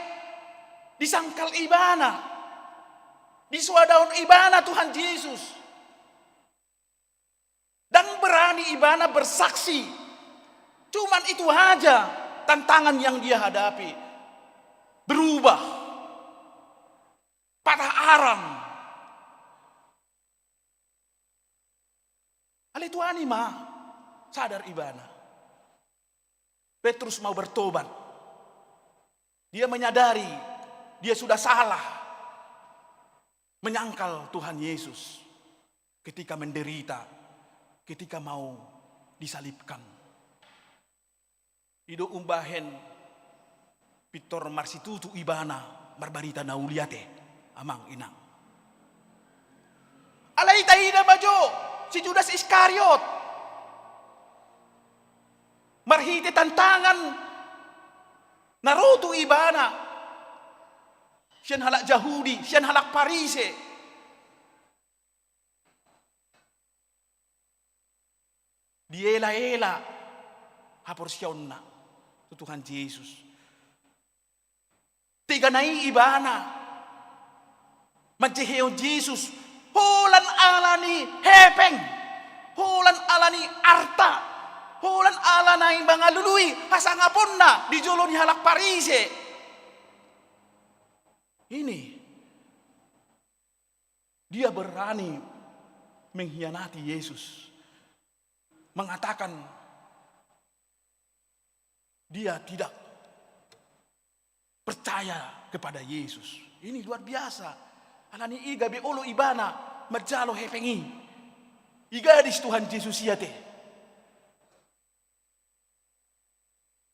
disangkal ibana, disoadahon ibana Tuhan Jesus. Ndang berani ibana bersaksi. Cuman itu haja tantangan yang dia hadapi. Berubah. Patah arang. Alai tuani ma sadar ibana. Petrus mau bertobat. Dia menyadari dia sudah salah menyangkal Tuhan Yesus ketika menderita, ketika mau disalibkan. I do umbahen pintor marsitutu ibana marbarita na uli, ate amang inang. Alai taida ma jo si Judas Iskariot. Marhite tantangan na ro tu ibana sian halak Jahudi, sian halak Parise, diela-ela haporseaonna tu Tuhan Jesus. Tegana i ibana manjehehon Jesus, holan ala ni hepeng, holan ala ni arta, holan ala naeng mangalului hasangaponna di jolo ni halak Parise. Ini dia berani mengkhianati Yesus, mengatakan dia tidak percaya kepada Yesus. Ini luar biasa. Ala ni i gabe olo ibana manjalo hepeng i. I gadis Tuhan Jesus i, ate.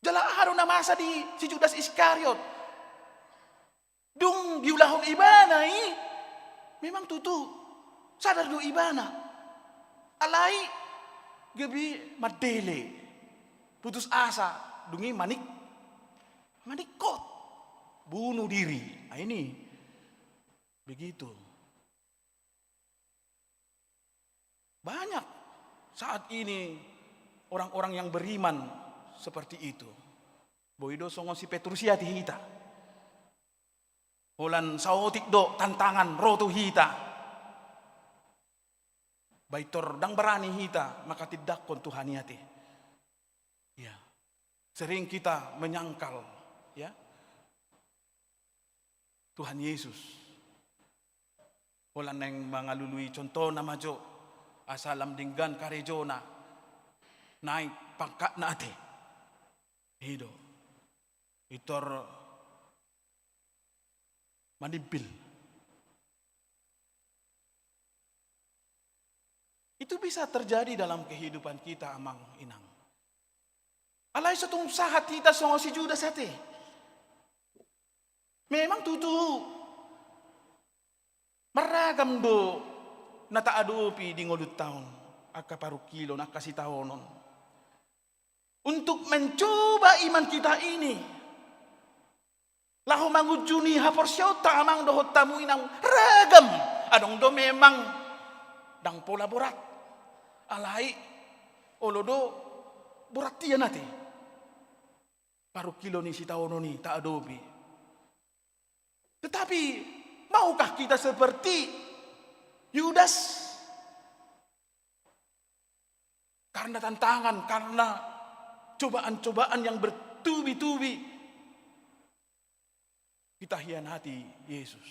Jala aha do na asa di si Judas Iskariot. Dung diulahon ibana i, memang tutu sadar do ibana. Alai gabe mandele, putus asa, dung i manik-, maningkot, bunuh diri. Nah, ini begitu. Banyak saat ini orang-orang yang beriman seperti itu. Boi do songon si Petrus i ate hita. Holan saotik do tantangan ro tu hita. Pintor ndang barani hita manghatindanghon Tuhan i ate. Ya. Sering kita menyangkal, ya. Tuhan Yesus. Holan naeng mangalului contohna ma jo, asa lam denggan karejona, naik pangkatna ate. I do. Pintor manimpil. Itu bisa terjadi dalam kehidupan kita, amang inang. Alai so tung sahat hita songon si Judas ate. Memang tutu marragam do na taadopi di ngolunta on, angka parungkilon, angka sitaonon. Untuk mencoba iman kita ini, laho mangunjuni haporseaonta, amang dohot hamu inang, ragam. Adong do memang ndang pola borat. Alai olo do borat hian ate parungkilon i, sitaonon i taadopi. Tetapi maukah kita seperti Yudas? Karena tantangan, karena cobaan-cobaan yang bertubi-tubi, kita hianati Yesus.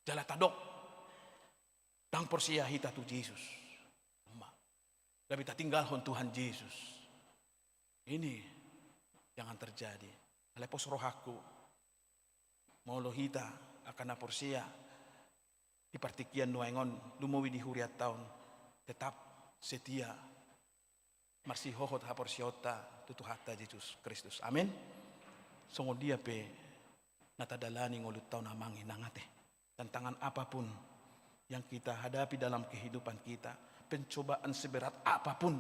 Jala tadok, ndang porsea hita tu Jesus. Emma. Gabe tatinggalhon Tuhan Jesus. Ini jangan terjadi. Alai pos rohangku, molo hita angka na porsea di partingkian nuaeng on, lumobi di hurianta on, tetap setia marsihohot haporseaonta tu Tuhanta Jesus Kristus. Amin. Songon dia pe na tadalani ngolunta on, amang inang ate. Tantangan apapun yang kita hadapi dalam kehidupan kita, pencobaan seberat apapun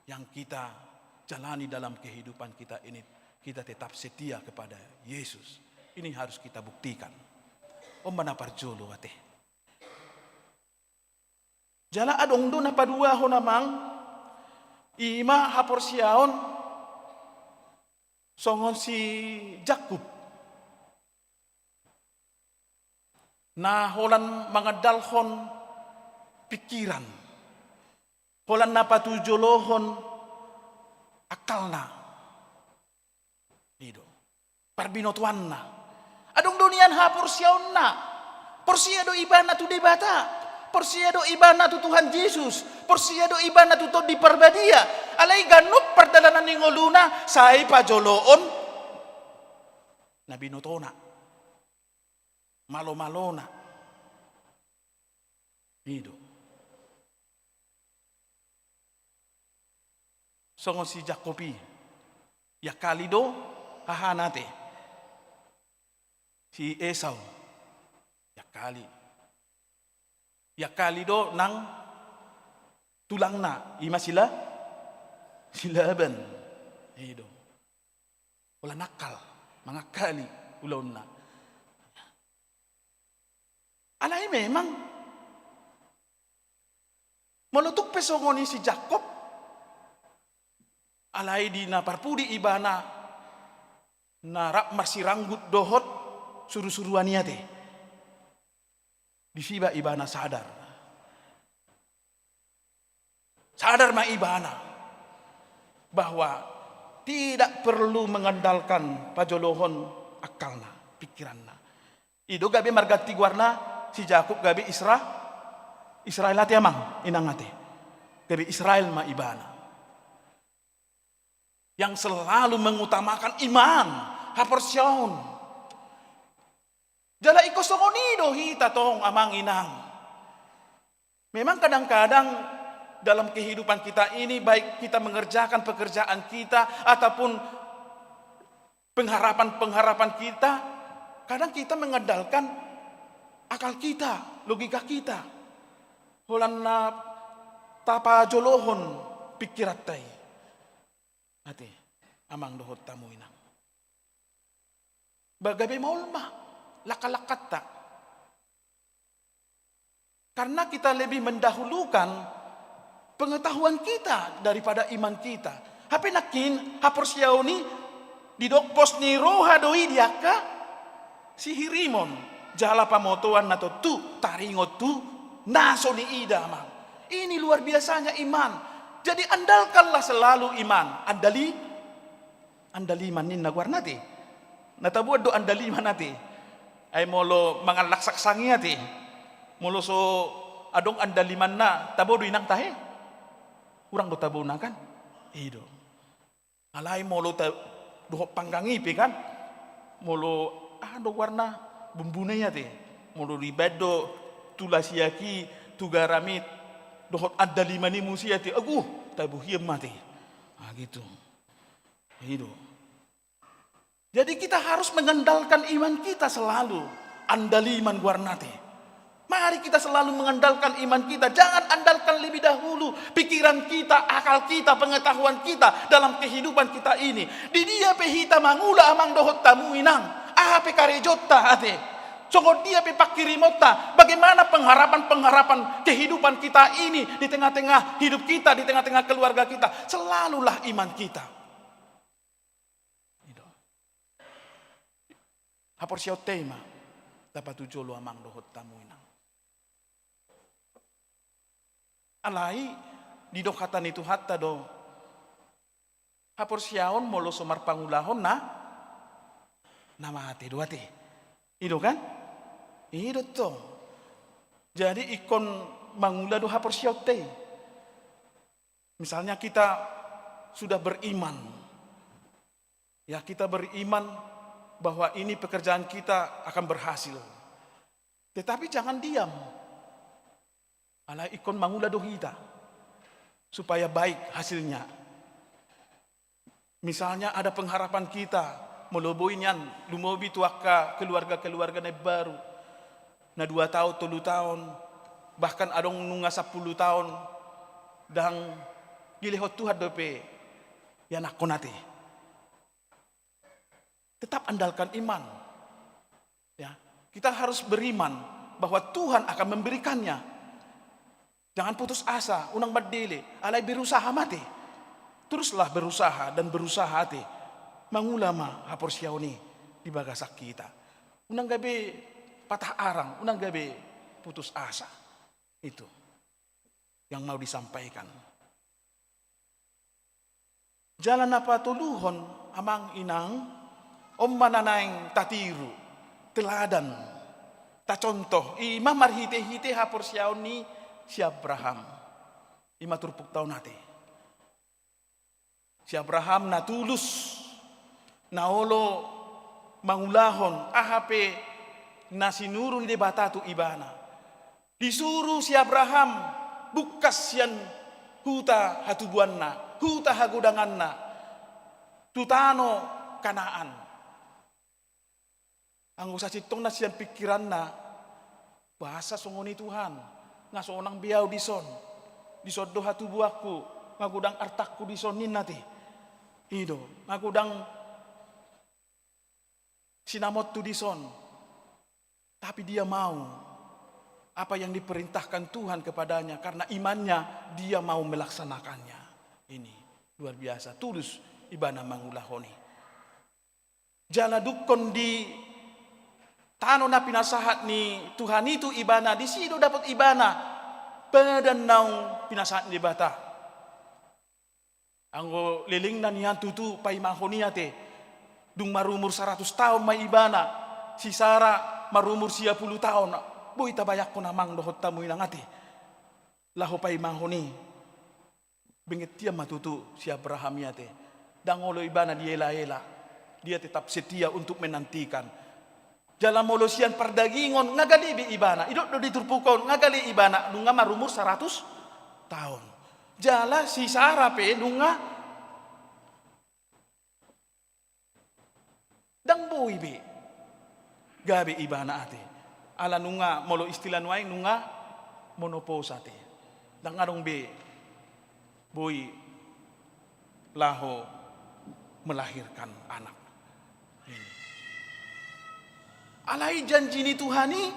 yang kita jalani dalam kehidupan kita ini, kita tetap setia kepada Yesus. Ini harus kita buktikan. On ma na parjolo ate. Jala adong do na paduahon, amang, i ma haporseaon songon si Jakub, na holan mangandalhon pingkiran, holan na patujolohon akkalna. I do parbinotoanna. Adong do nian haporseaonna. Porsea do ibana tu Debata. Porsea do ibana tu Tuhan Jesus. Porsea do ibana tu Tondi Parbadia. Alai ganup pardalanan ni ngoluna sai pajoloon na binotona, malomalona. I do. Songon si Jakkob i, iangkali do hahana ate, si Esau, iangkali. Iangkali do nang tulangna, i ma si La-, si Laban. I do. Holan nakal, mangakali ulaonna. Alai memang, molo tung pe songon i si Jakkob, alai di na parpudi ibana na rap marsiranggut dohot surusuruan i ate. Disi ma ibana sadar. Sadar ma ibana bahwa tidak perlu mengandalkan pajolohon akkalna, pingkiranna. I do gabe marganti goarna si Jakkob gabe Isra-, Israel ate, amang inang ate. Gabe Israel ma ibana. Yang selalu mengutamakan iman, haporseaon. Jala ingkon songon i do hita tong, amang inang. Memang kadang-kadang dalam kehidupan kita ini, baik kita mengerjakan pekerjaan kita ataupun pengharapan-pengharapan kita, kadang kita mengandalkan akal kita, logika kita. Holan na tapajolohon pingkiranta i. Ate, amang dohot hamu inang. Ba gabe maol ma langka-langkanta. Karena kita lebih mendahulukan pengetahuan kita daripada iman kita. Hape nangkin haporseaon i didok pos ni roha do i di angka sihirimon. Jala pamotoan na tontu taringot tu na so niida, amang. Ini luar biasanya iman. Jadi andalkanlah selalu iman. Andali Andaliman ninna goarna ate. Na taboan do andaliman ate. Ai molo mangallang saksang i ate. Molo so adong andalimanna, tabo do inang tahe? Hurang do tabona kan? I do. Alai molo ta-, dohot panggang i pe kan? Molo aha do goarna, bumbuna i ate. Molo dibaen do tu lasiak i, tu garam i, dohot andaliman i muse ate. Aguh, tabo hian ma ate. Ah, gitu. I do. Jadi kita harus mengandalkan iman kita selalu. Andaliman goarna ate. Mari kita selalu mengandalkan iman kita. Jangan andalkan lebih dahulu pikiran kita, akal kita, pengetahuan kita dalam kehidupan kita ini. Di dia pe hita mangula, amang dohot hamu inang. Aha pe karejonta ate. Songon dia pe pangkirimonta. Bagaimana pengharapan-pengharapan kehidupan kita ini di tengah-tengah hidup kita, di tengah-tengah keluarga kita. Selalulah iman kita. I do. Haporseaonta i ma tapatujolo, amang dohot hamu inang. Alai didok hata ni Tuhanta do, haporseaon molo so marpangulahon na, na mate do ate. I do kan? I do tong. Jadi ingkon mangula do haporseaonta i. Misalnya kita sudah beriman, ya, kita beriman bahwa ini pekerjaan kita akan berhasil. Tetapi jangan diam. Alai ingkon mangula do hita supaya baik hasilnya. Misalnya ada pengharapan kita, molo boi nian lumobi tu angka keluarga-keluarga na imbaru, na dua taon, tolu taon, bahkan adong nunga sampulu taon, ndang dilehon Tuhan dope ianakhon ate. Tetap andalkan iman. Ya, kita harus beriman bahwa Tuhan akan memberikannya. Jangan putus asa, unang mandele, alai berusaha ma ate. Teruslah berusaha dan berusaha ate. Mangula ma haporseaon i di bagasan hita. Unang gabe patah arang, unang gabe putus asa. Itu yang mau disampaikan. Jala na patoluhon, amang inang, on ma na naeng tatiru, teladan, tacontoh, i ma marhite-hite haporseaon ni si Abraham. I ma turpukta on ate. Si Abraham na tulus, na olo mangulahon aha pe na sinuru ni Debata tu ibana. Disuru si Abraham bungkas sian huta hatubuanna, huta hagodanganna, tu tano Kanaan. Anggo sasintongna sian pingkiranna, boasa songon i Tuhan, nga sonang be au dison. Dison do hatubuanku, nga godang artangku dison ninna ate. I do, nga godang sinamontu dison. Tapi dia mau apa yang diperintahkan Tuhan kepadanya, karena imannya dia mau melaksanakannya. Ini luar biasa, tulus ibana mangulahon i. Jala dungkon di tano na pinasahat ni Tuhan i tu ibana, disi do dapot ibana padan naung pinasahat ni Debata. Anggo lelengna nian tutu paimahon i ate, dung marumur saratus taon ma ibana, si Sara marumur sia pulu taon, boi tabayangkon amang dohot hamu inang ate. Laho paimahon i. Benget hian ma tutu si Abraham i ate. Ndang olo ibana diela-ela. Dia tetap setia untuk menantikan. Jala molo sian pardagingon, nga gale be ibana. Didok do di turpuk on, nga gale ibana, nunga marumur saratus taon. Jala si Sara pe nunga ndang boi be gabe ibana ate. Ala nunga, molo istilah nuaeng, nunga menopause ate. Ndang adong be boi laho melahirkan anak. Ini. Alai janji ni Tuhan i,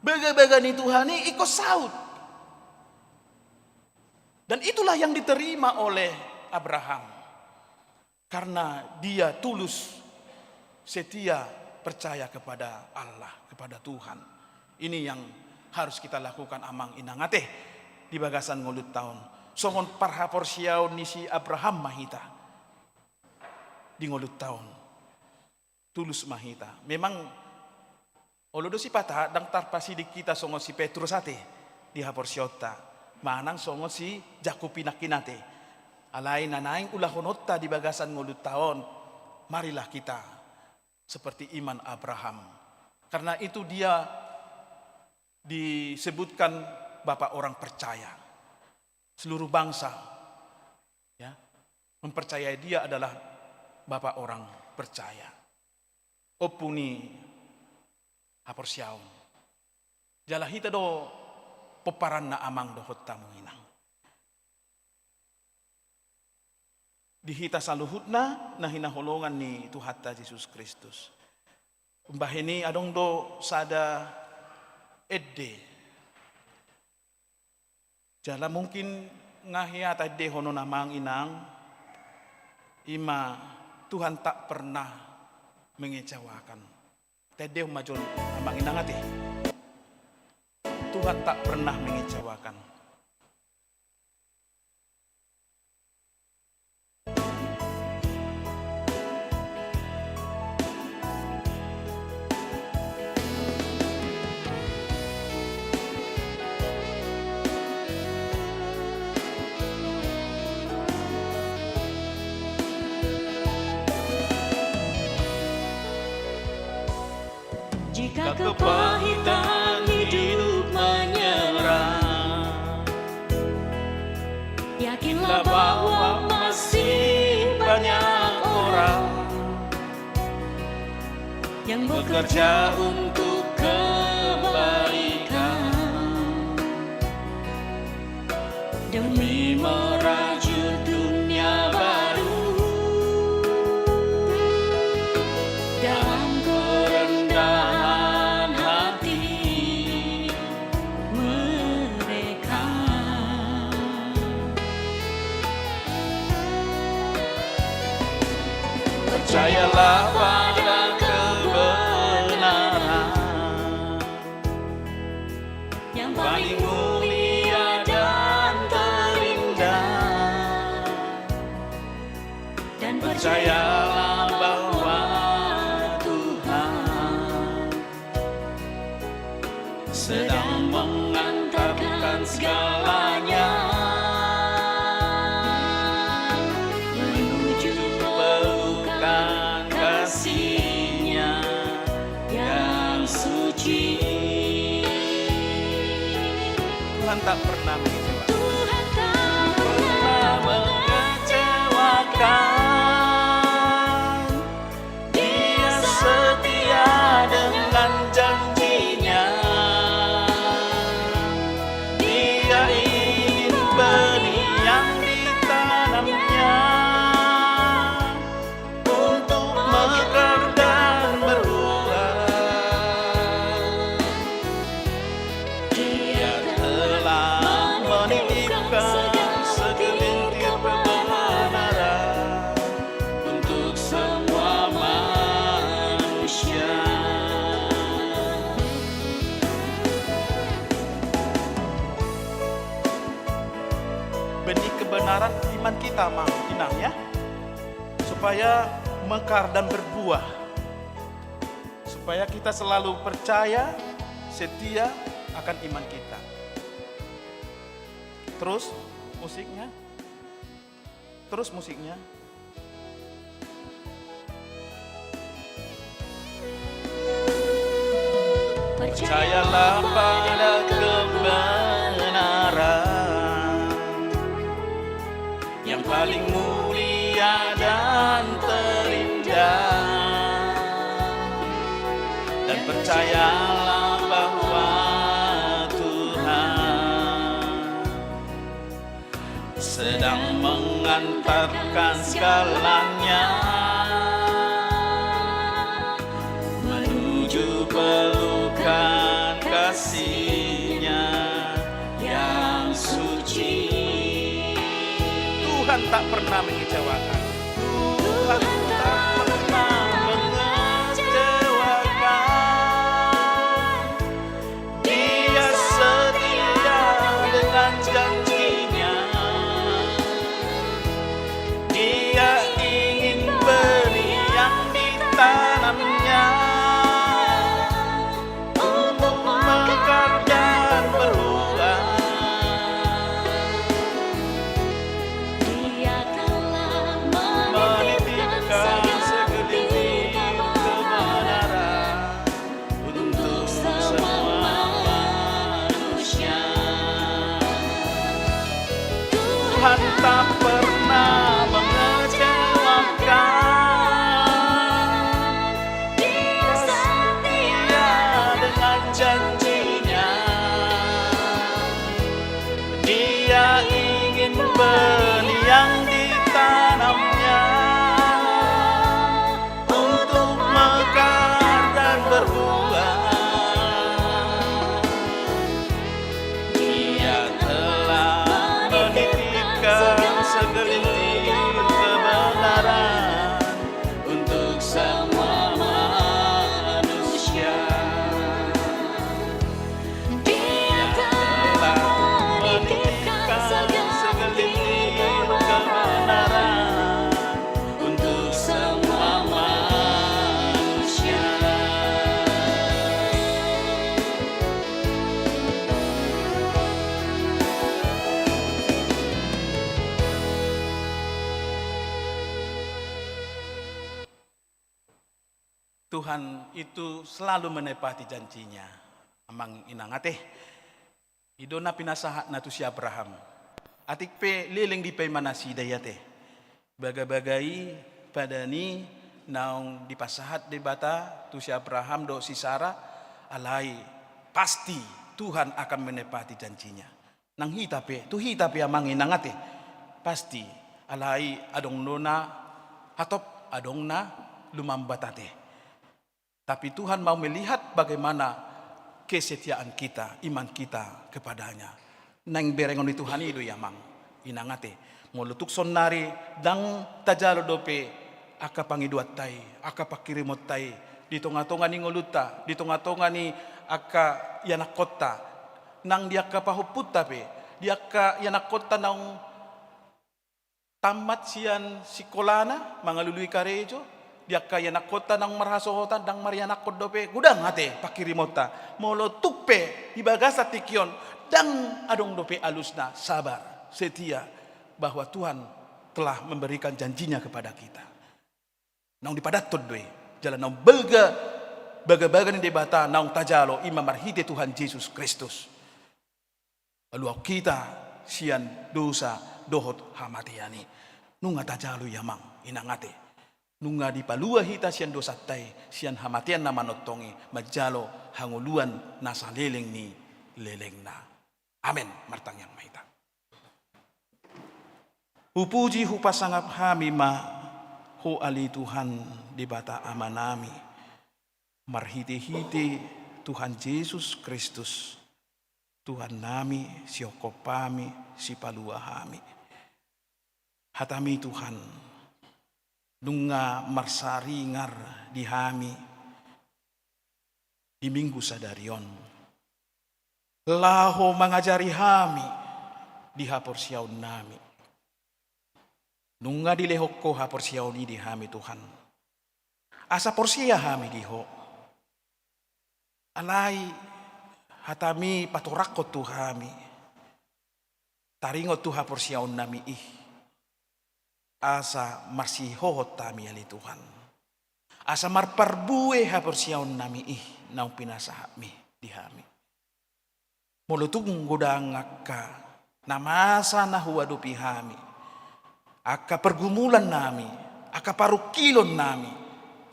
bagabaga ni Tuhan i, ingkon saut. Dan itulah yang diterima oleh Abraham. Karena dia tulus, setia, percaya kepada Allah, kepada Tuhan. Ini yang harus kita lakukan, amang inang ate, di bagasan ngolunta on. Songon parhaporseaon ni si Abraham ma hita di ngolunta on. Tulus ma hita. Memang, olo do sipata, ndang tarpasiding hita songon si Petrus ate di haporseaonta, manang songon si Jakub i nangkin ate. Alai na naeng ulahononta di bagasan ngolunta on, marilah kita seperti iman Abraham. Karena itu dia disebutkan bapa orang percaya. Seluruh bangsa, ya, mempercayai dia adalah bapa orang percaya. Ompu ni haporseaon. Jala hita do pomparanna, amang dohot hamu inang. Di hita saluhutna na hinaholongan ni Tuhanta Jesus Kristus. Umbahen i adong do sada ende. Jala mungkin nga hea taendehonon, amang inang, ima Tuhan tak pernah mengecewakan. Taendehon ma jo, amang inang ate. Tuhan tak pernah mengecewakan. Jika kepahitan hidup menyerang, yakinlah bahwa masih banyak orang yang bekerja untuk kebaikan. Demi merajut dunia baru dalam kerendahan hati mereka. Percayalah pada kebenaran yang paling mulia dan terindah. Dan percayalah bahwa Tuhan sedang mengantarkan segalanya menuju pelukan kasih-Nya yang suci. Tuhan tak pernah mengecewakan. Tuhan tak pernah mengecewakan. Dia setia dengan janji-Nya. Dia ingin benih yang ditanam-Nya untuk mekar dan berbuah. Dia telah menitipkan segelintir kebenaran untuk semua manusia. Benih kebenaran iman kita, Mang Inang, ya. Supaya mekar dan berbuah. Supaya kita selalu percaya, setia akan iman kita. Terus musiknya. Terus musiknya. Percayalah pada kebenaran sedang mengantarkan segalanya menuju pelukan kasih-Nya yang suci. Tuhan tak pernah mengecewakan. Tuhan tak pernah mengecewakan. Dia setia dengan janji-Nya. Dia ingin benih yang ditanam-Nya untuk mekar dan berbuah. Dia telah menitipkan segelintir kebenaran untuk semua manusia. Tuhan tak pernah mengecewakan. Dia setia dengan janji-Nya. Dia ingin benih yang ditanam-Nya untuk mekar dan berbuah. Dia telah menitipkan segelintir kebenaran untuk semua manusia. Dia telah menitipkan segelintir kebenaran untuk semua manusia. Tuhan itu selalu menepati janji-Nya. Amang inang ate. I do na pinasahatna tu si Abraham. Atik pe leleng dipaima nasida i ate. Bagabaga i, padan i naung dipasahat Debata tu si Abraham dohot si Sara, alai pasti Tuhan akan menepati janji-Nya. Nang hita pe, tu hita pe amang inang ate, pasti, alai adong do na hatop, adong na lumambat ate. Tapi Tuhan mau melihat bagaimana kesetiaan kita, iman kita kepada-Nya. Naeng berengon ni Tuhan i do i amang inang ate. Molo tung saonnari ndang tajalo dope angka pangidoanta i, angka pangkirimonta i, di tongatonga ni ngolunta, di tongatonga ni angka ianakhonta, nang di angka pahompunta pe, di angka ianakhonta naung tamat sian sikolana, mangalului karejo, di angka ianakhonta naung marhasohotan, ndang marianakhon dope, godang ate pangkirimonta. Molo tung pe di bagasan tingki on ndang adong dope alusna, sabar, setia, bahwa Tuhan telah memberikan janji-Nya kepada kita. Naung dipadathon do i, jala naung balga bagabaga ni Debata naung tajalo, i ma marhite Tuhan Jesus Kristus. Paluahon hita sian dosa dohot hamatean i. Nunga tajalo i amang inang ate. Nunga dipalua hita sian dosanta i, sian hamatean na manongtong i, manjalo hangoluan na saleleng ni lelengna. Amen. Martangiang ma hita. Hupuji hupasangap hami ma Ho ale Tuhan Debata Amanami, marhitehite Tuhan Jesus Kristus, Tuhannami, sihophop hami, sipalua hami. Hatami Tuhan, nunga marsaringar di hami di Minggu sadari on, laho mangajari hami di haporseaonnami. Nunga dilehon Ho haporseaon i di hami Tuhan, asa porsea hami di Ho. Alai hatami patoranghon tu hami, taringot tu haporseaonnami i, asa marsihohot hami ale Tuhan, asa marparbue haporseaonnami i naung pinasahatmi di hami. Molo tung godang angka na masa na huadopi hami, angka pergumulannami, angka parungkilonnami,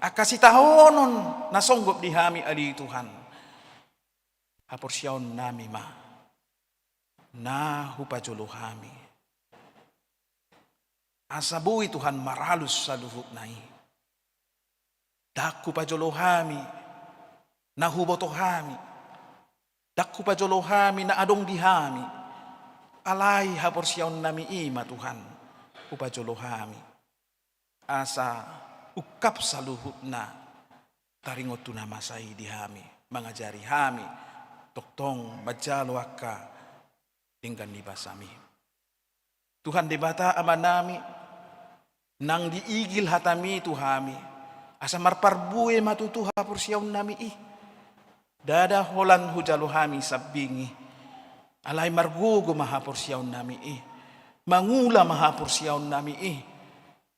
angka sitaonon na songgop di hami ale Tuhan, haporseaonnami ma na hupajolo hami, Asa boi Tuhan maralus saluhutna i. Ndang hupajolo hami na huboto hami, ndang hupajolo hami na adong di hami, alai haporseaonnami i ma Tuhan hupajolo hami. Asa ungkap saluhutna taringot tu na masa i di hami, mangajari hami tongtong manjalo angka denggan ni basam i. Tuhan Debata Amanami, nang diigil hatami tu hami, asa marparbue ma tutu haporseaonnami i. Ndada holan hujalo hami sambing i, alai margogo ma haporseaonnami i, mangula ma haporseaonnami i.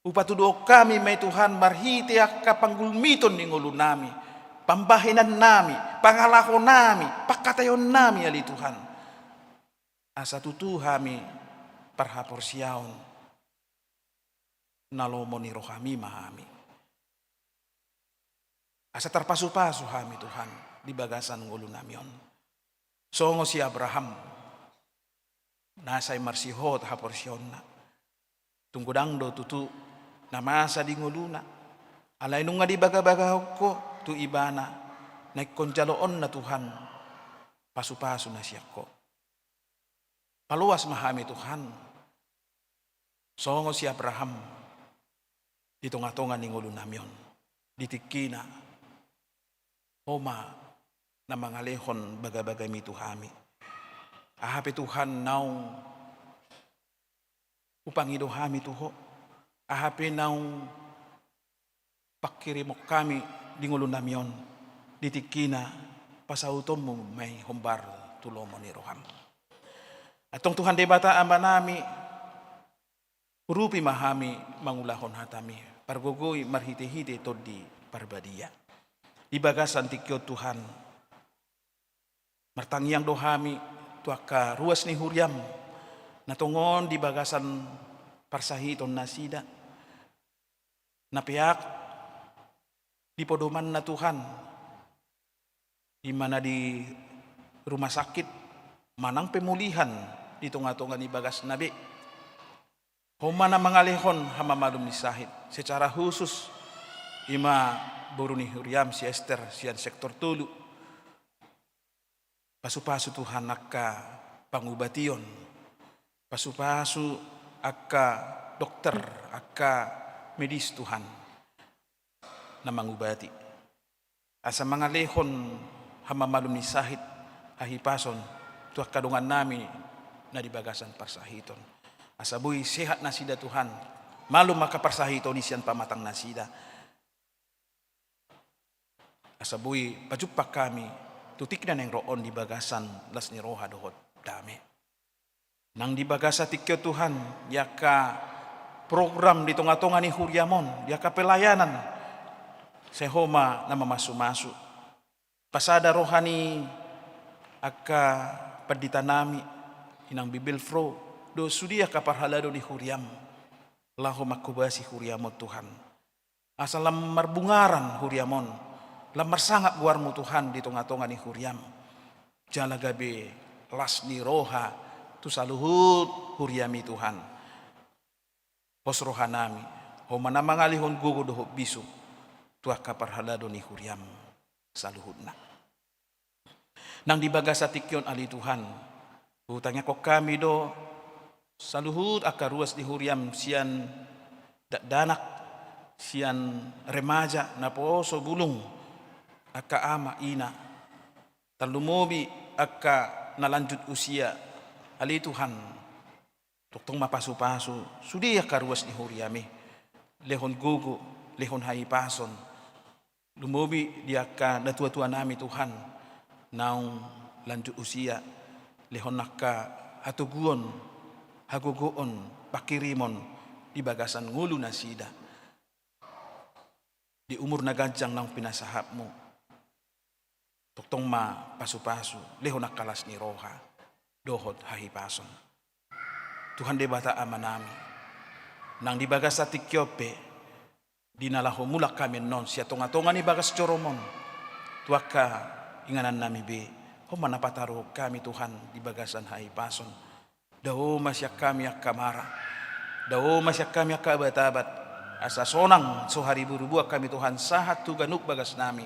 Hupatuduhon hami ma i Tuhan marhite angka panggulmiton ni ngolunami, pambahenannami, pangalahonami, pangkataionnami ale Tuhan. Asa tutu hami parhaporseaon na lomo ni rohami ma hami. Asa tarpasupasu hami Tuhan di bagasan ngolunami on. Songon si Abraham na sai marsihot haporseaonna. Tung godang do tutu na masa di ngoluna. Alai nunga dibagabagahon Ho tu ibana na ingkon jaloonna Tuhan pasupasu na sian Ho. Paloas ma hami Tuhan, songon si Abraham di tongatonga ni ngolunami on, di tingkina Ho ma na mangalehon bagabagami tu hami. Aha pe Tuhan naung hupangido hami tu Ho, aha pe naung pangkirimon hami di ngolunami on, di tingkina pasautonmu ma i hombar tu lomo ni roham. Antong Tuhan Debata Amanami, urupi ma hami mangulahon hatami, pargogoi marhitehite Tondi Parbadia. Di bagasan tingki on Tuhan, martangiang do hami tu angka ruas ni huriam na tongon di bagasan parsahiton nasida, na peak di podomanna Tuhan, i ma na di rumah sakit manang pemulihan di tongatonga ni bagasna be. Ho ma na mangalehon hamamalum ni sahit, secara khusus i ma boru ni huriam si Ester sian sektor tolu. Pasupasu Tuhan angka pangubation, pasupasu angka dokter, angka medis Tuhan na mangubati. Asa mangalehon hamamalum ni sahit, hahipason tu angka dongannami na di bagasan parsahiton. Asa boi sehat nasida Tuhan, malum angka parsahiton i sian pamatang nasida. Asa boi pajumpang hami tu tingki na naeng ro on di bagasan las ni roha dohot dame. Nang di bagasan tingki on Tuhan, di angka program di tongatonga ni huriam on, di angka pelayanan, sai Ho ma na mamasumasu. Pasada roha ni angka panditanami, inang Bibelvrouw, dohot sude angka parhalado ni huriam, laho manghobasi huriam on Tuhan. Asa lam marbungaran huriam on, lam marsangap goarmu Tuhan di tongatonga ni huriam. Jala gabe las ni roha tu saluhut huriam i Tuhan. Pos rohanami, Ho ma na mangalehon gogo dohot bisuk tu angka parhalado ni huriam saluhutna. Nang di bagasan tingki on ale Tuhan, hutangiangkon hami do saluhut angka ruas ni huriam sian dakdanak, sian remaja, naposo bulung, angka ama ina, tarlumobi angka na lanjut usia, ale Tuhan. Tongtong ma pasupasu sude angka ruas ni huriam i, lehon gogo, lehon hahipason. Lumobi di angka natuatuanami Tuhan, naung lanjut usia, lehon angka hatoguon, hagogoon, pangkirimon di bagasan ngolu nasida. Di umur na ganjang naung pinasahatmu, tongtong ma pasupasu, lehon angka las ni roha dohot hahipason. Tuhan Debata Amanami, nang di bagasan tingki on pe, di na laho mulak hami annon sian tongatonga ni bagas jorom on, tu angka inganannami be, Ho ma na pataruhon hami Tuhan di bagasan hahipason. Dao ma sian hami angka mara, Dao ma sian hami angka abat-abat, asa sonang so haribu-ribuan hami Tuhan sahat tu ganup bagasnami.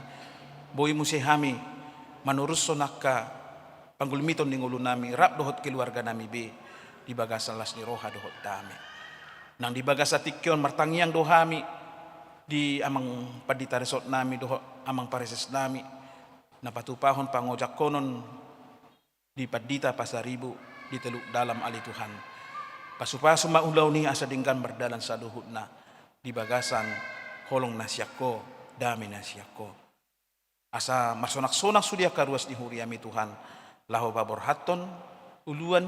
Boi muse hami manorushon angka panggulmiton ni ngolunami rap dohot keluarganami be di bagasan las ni roha dohot dame. Nang di bagasan tingki on martangiang do hami di amang pandita resort nami dohot amang pareses nami, na patupahon pangojahon di pandita Pasaribu di Teluk Dalam, ale Tuhan. Pasu-pasu ma ulaon i asa denggan mardalan saluhutna di bagasan holong na sian Ho, dame na sian Ho. Asa marsonang-sonang sude angka ruas ni huriami Tuhan, laho paborhathon uluan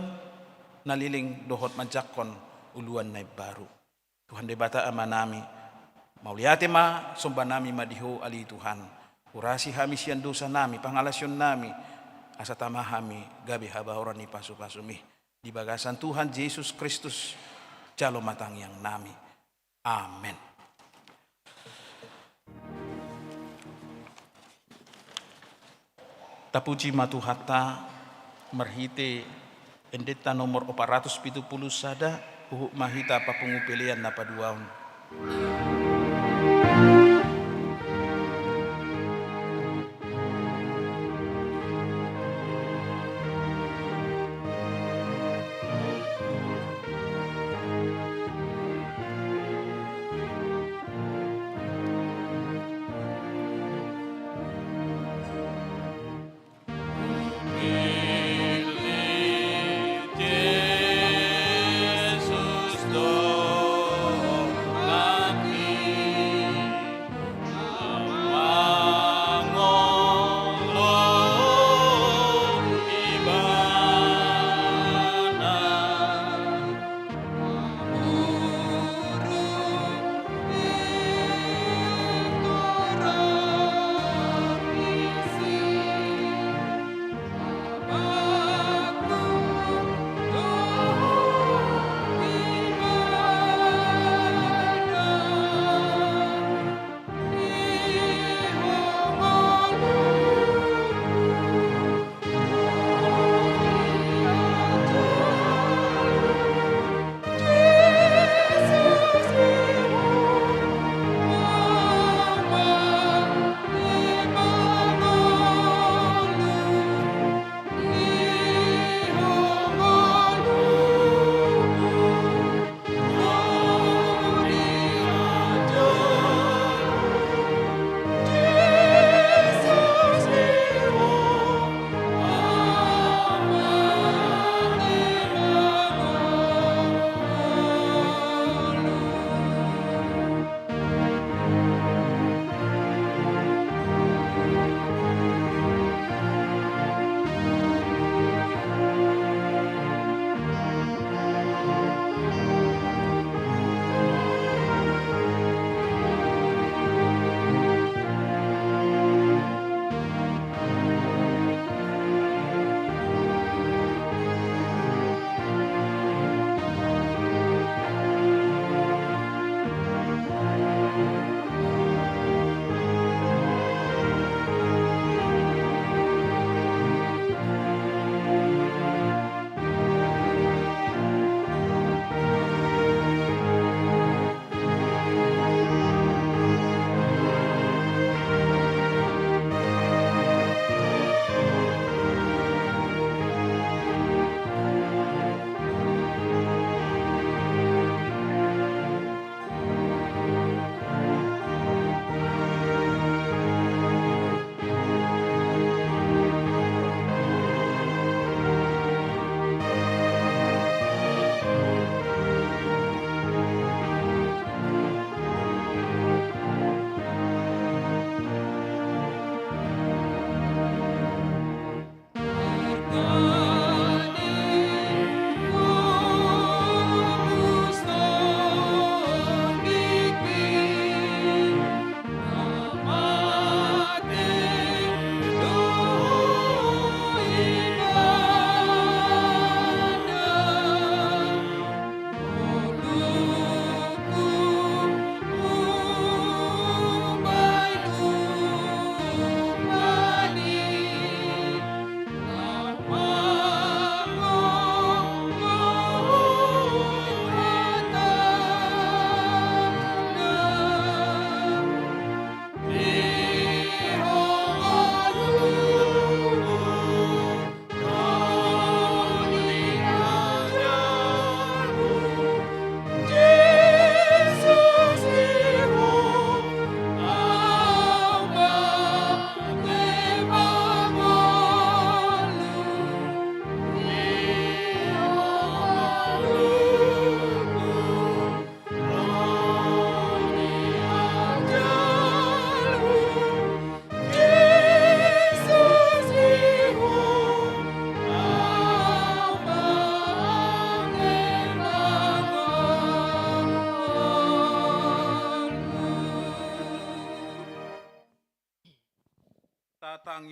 na leleng dohot manjangkon uluan na imbaru. Tuhan Debata Amanami, mauliate ma sombanami ma di Ho, ale Tuhan. Urasi hami sian dosanami, pangalaosionnami, asa tama hami gabe habaoran ni pasu-pasumi. Di bagasan Tuhan Jesus Kristus jalo ma tangiangnami. Amen. Tapuji ma Tuhanta marhite endenta nomor opat ratus pitu pulu sada, huhut ma hita papungu pelean na paduahon.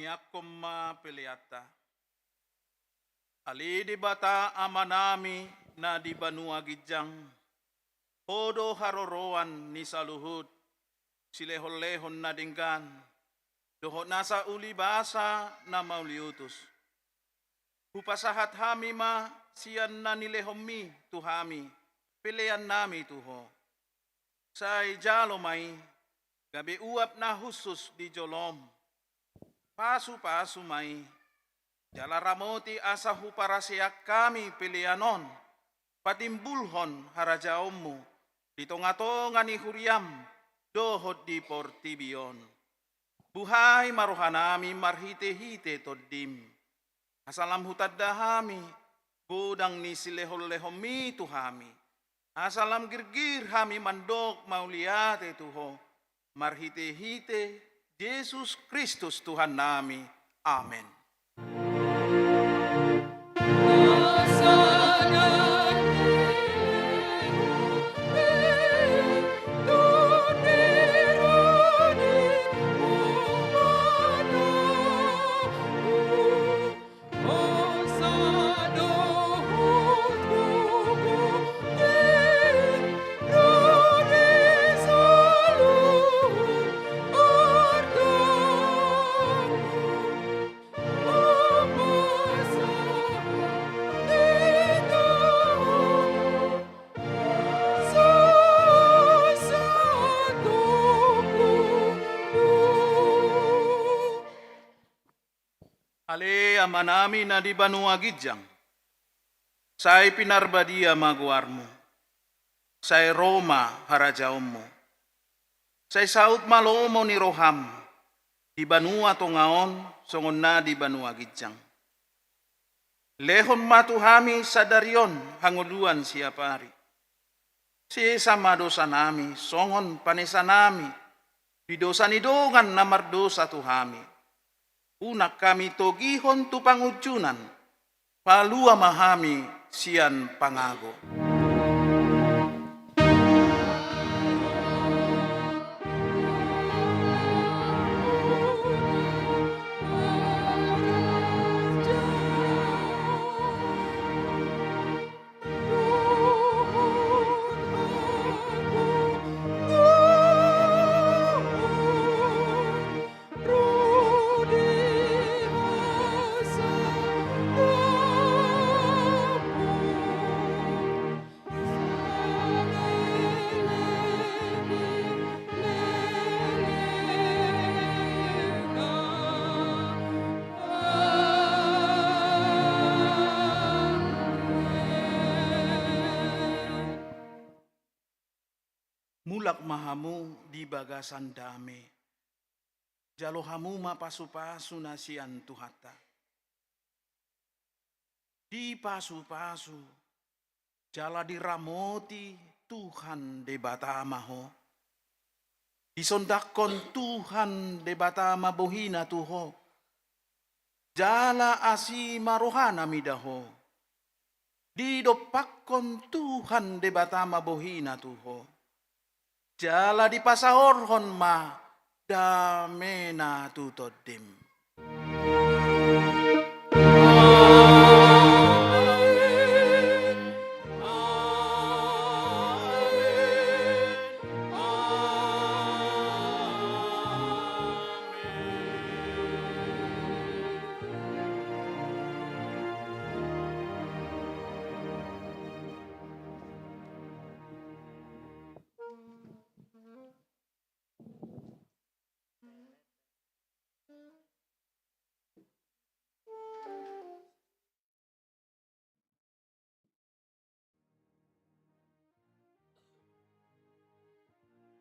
Tangiangkon ma peleanta. Ale Debata Amanami na di banua ginjang, Ho do haroroan ni saluhut silehonlehon na denggan, dohot nasa ulibasa na mauliutus. Hupasahat hami ma sian na nilehonMi tu hami peleannami tu Ho. Sai jalo ma i gabe uap na hushus di jolom. Pasupasu ma i, jala ramoti asa huparaseak hami pelean on patimbulhon harajaonMu di tongatonga ni huriaM dohot di portibi on. Buhai ma rohanami marhitehite TondiM. Asa lam hutanda hami godang ni silehonlehonMi tu hami. Asa lam girgir hami mandok mauliate tu Ho marhitehite Jesus Kristus Tuhannami. Amen. Ale Amanami na di banua ginjang, sai pinarbadia ma goarMu. Sai ro ma harajaonMu. Sai saut ma lomo ni rohaM di banua tonga on songon na di banua ginjang. Lehon ma tu hami sadari on hangoluan siapari. Sesa ma dosanami songon panesanami di dosa ni dongan na mardosa tu hami. Unang hami togihon tu pangunjunan. Palua ma hami sian pangago. Mulak ma hamu di bagasan dame. Jalo hamu ma pasupasu na sian Tuhanta. Dipasupasu jala diramoti Tuhan Debata ma ho. Disondangkon Tuhan Debata ma bohina tu ho. Jala asi ma rohana mida ho. Didompakkon Tuhan Debata ma bohina tu ho. Jala dipasaorhon ma damena tu tondim.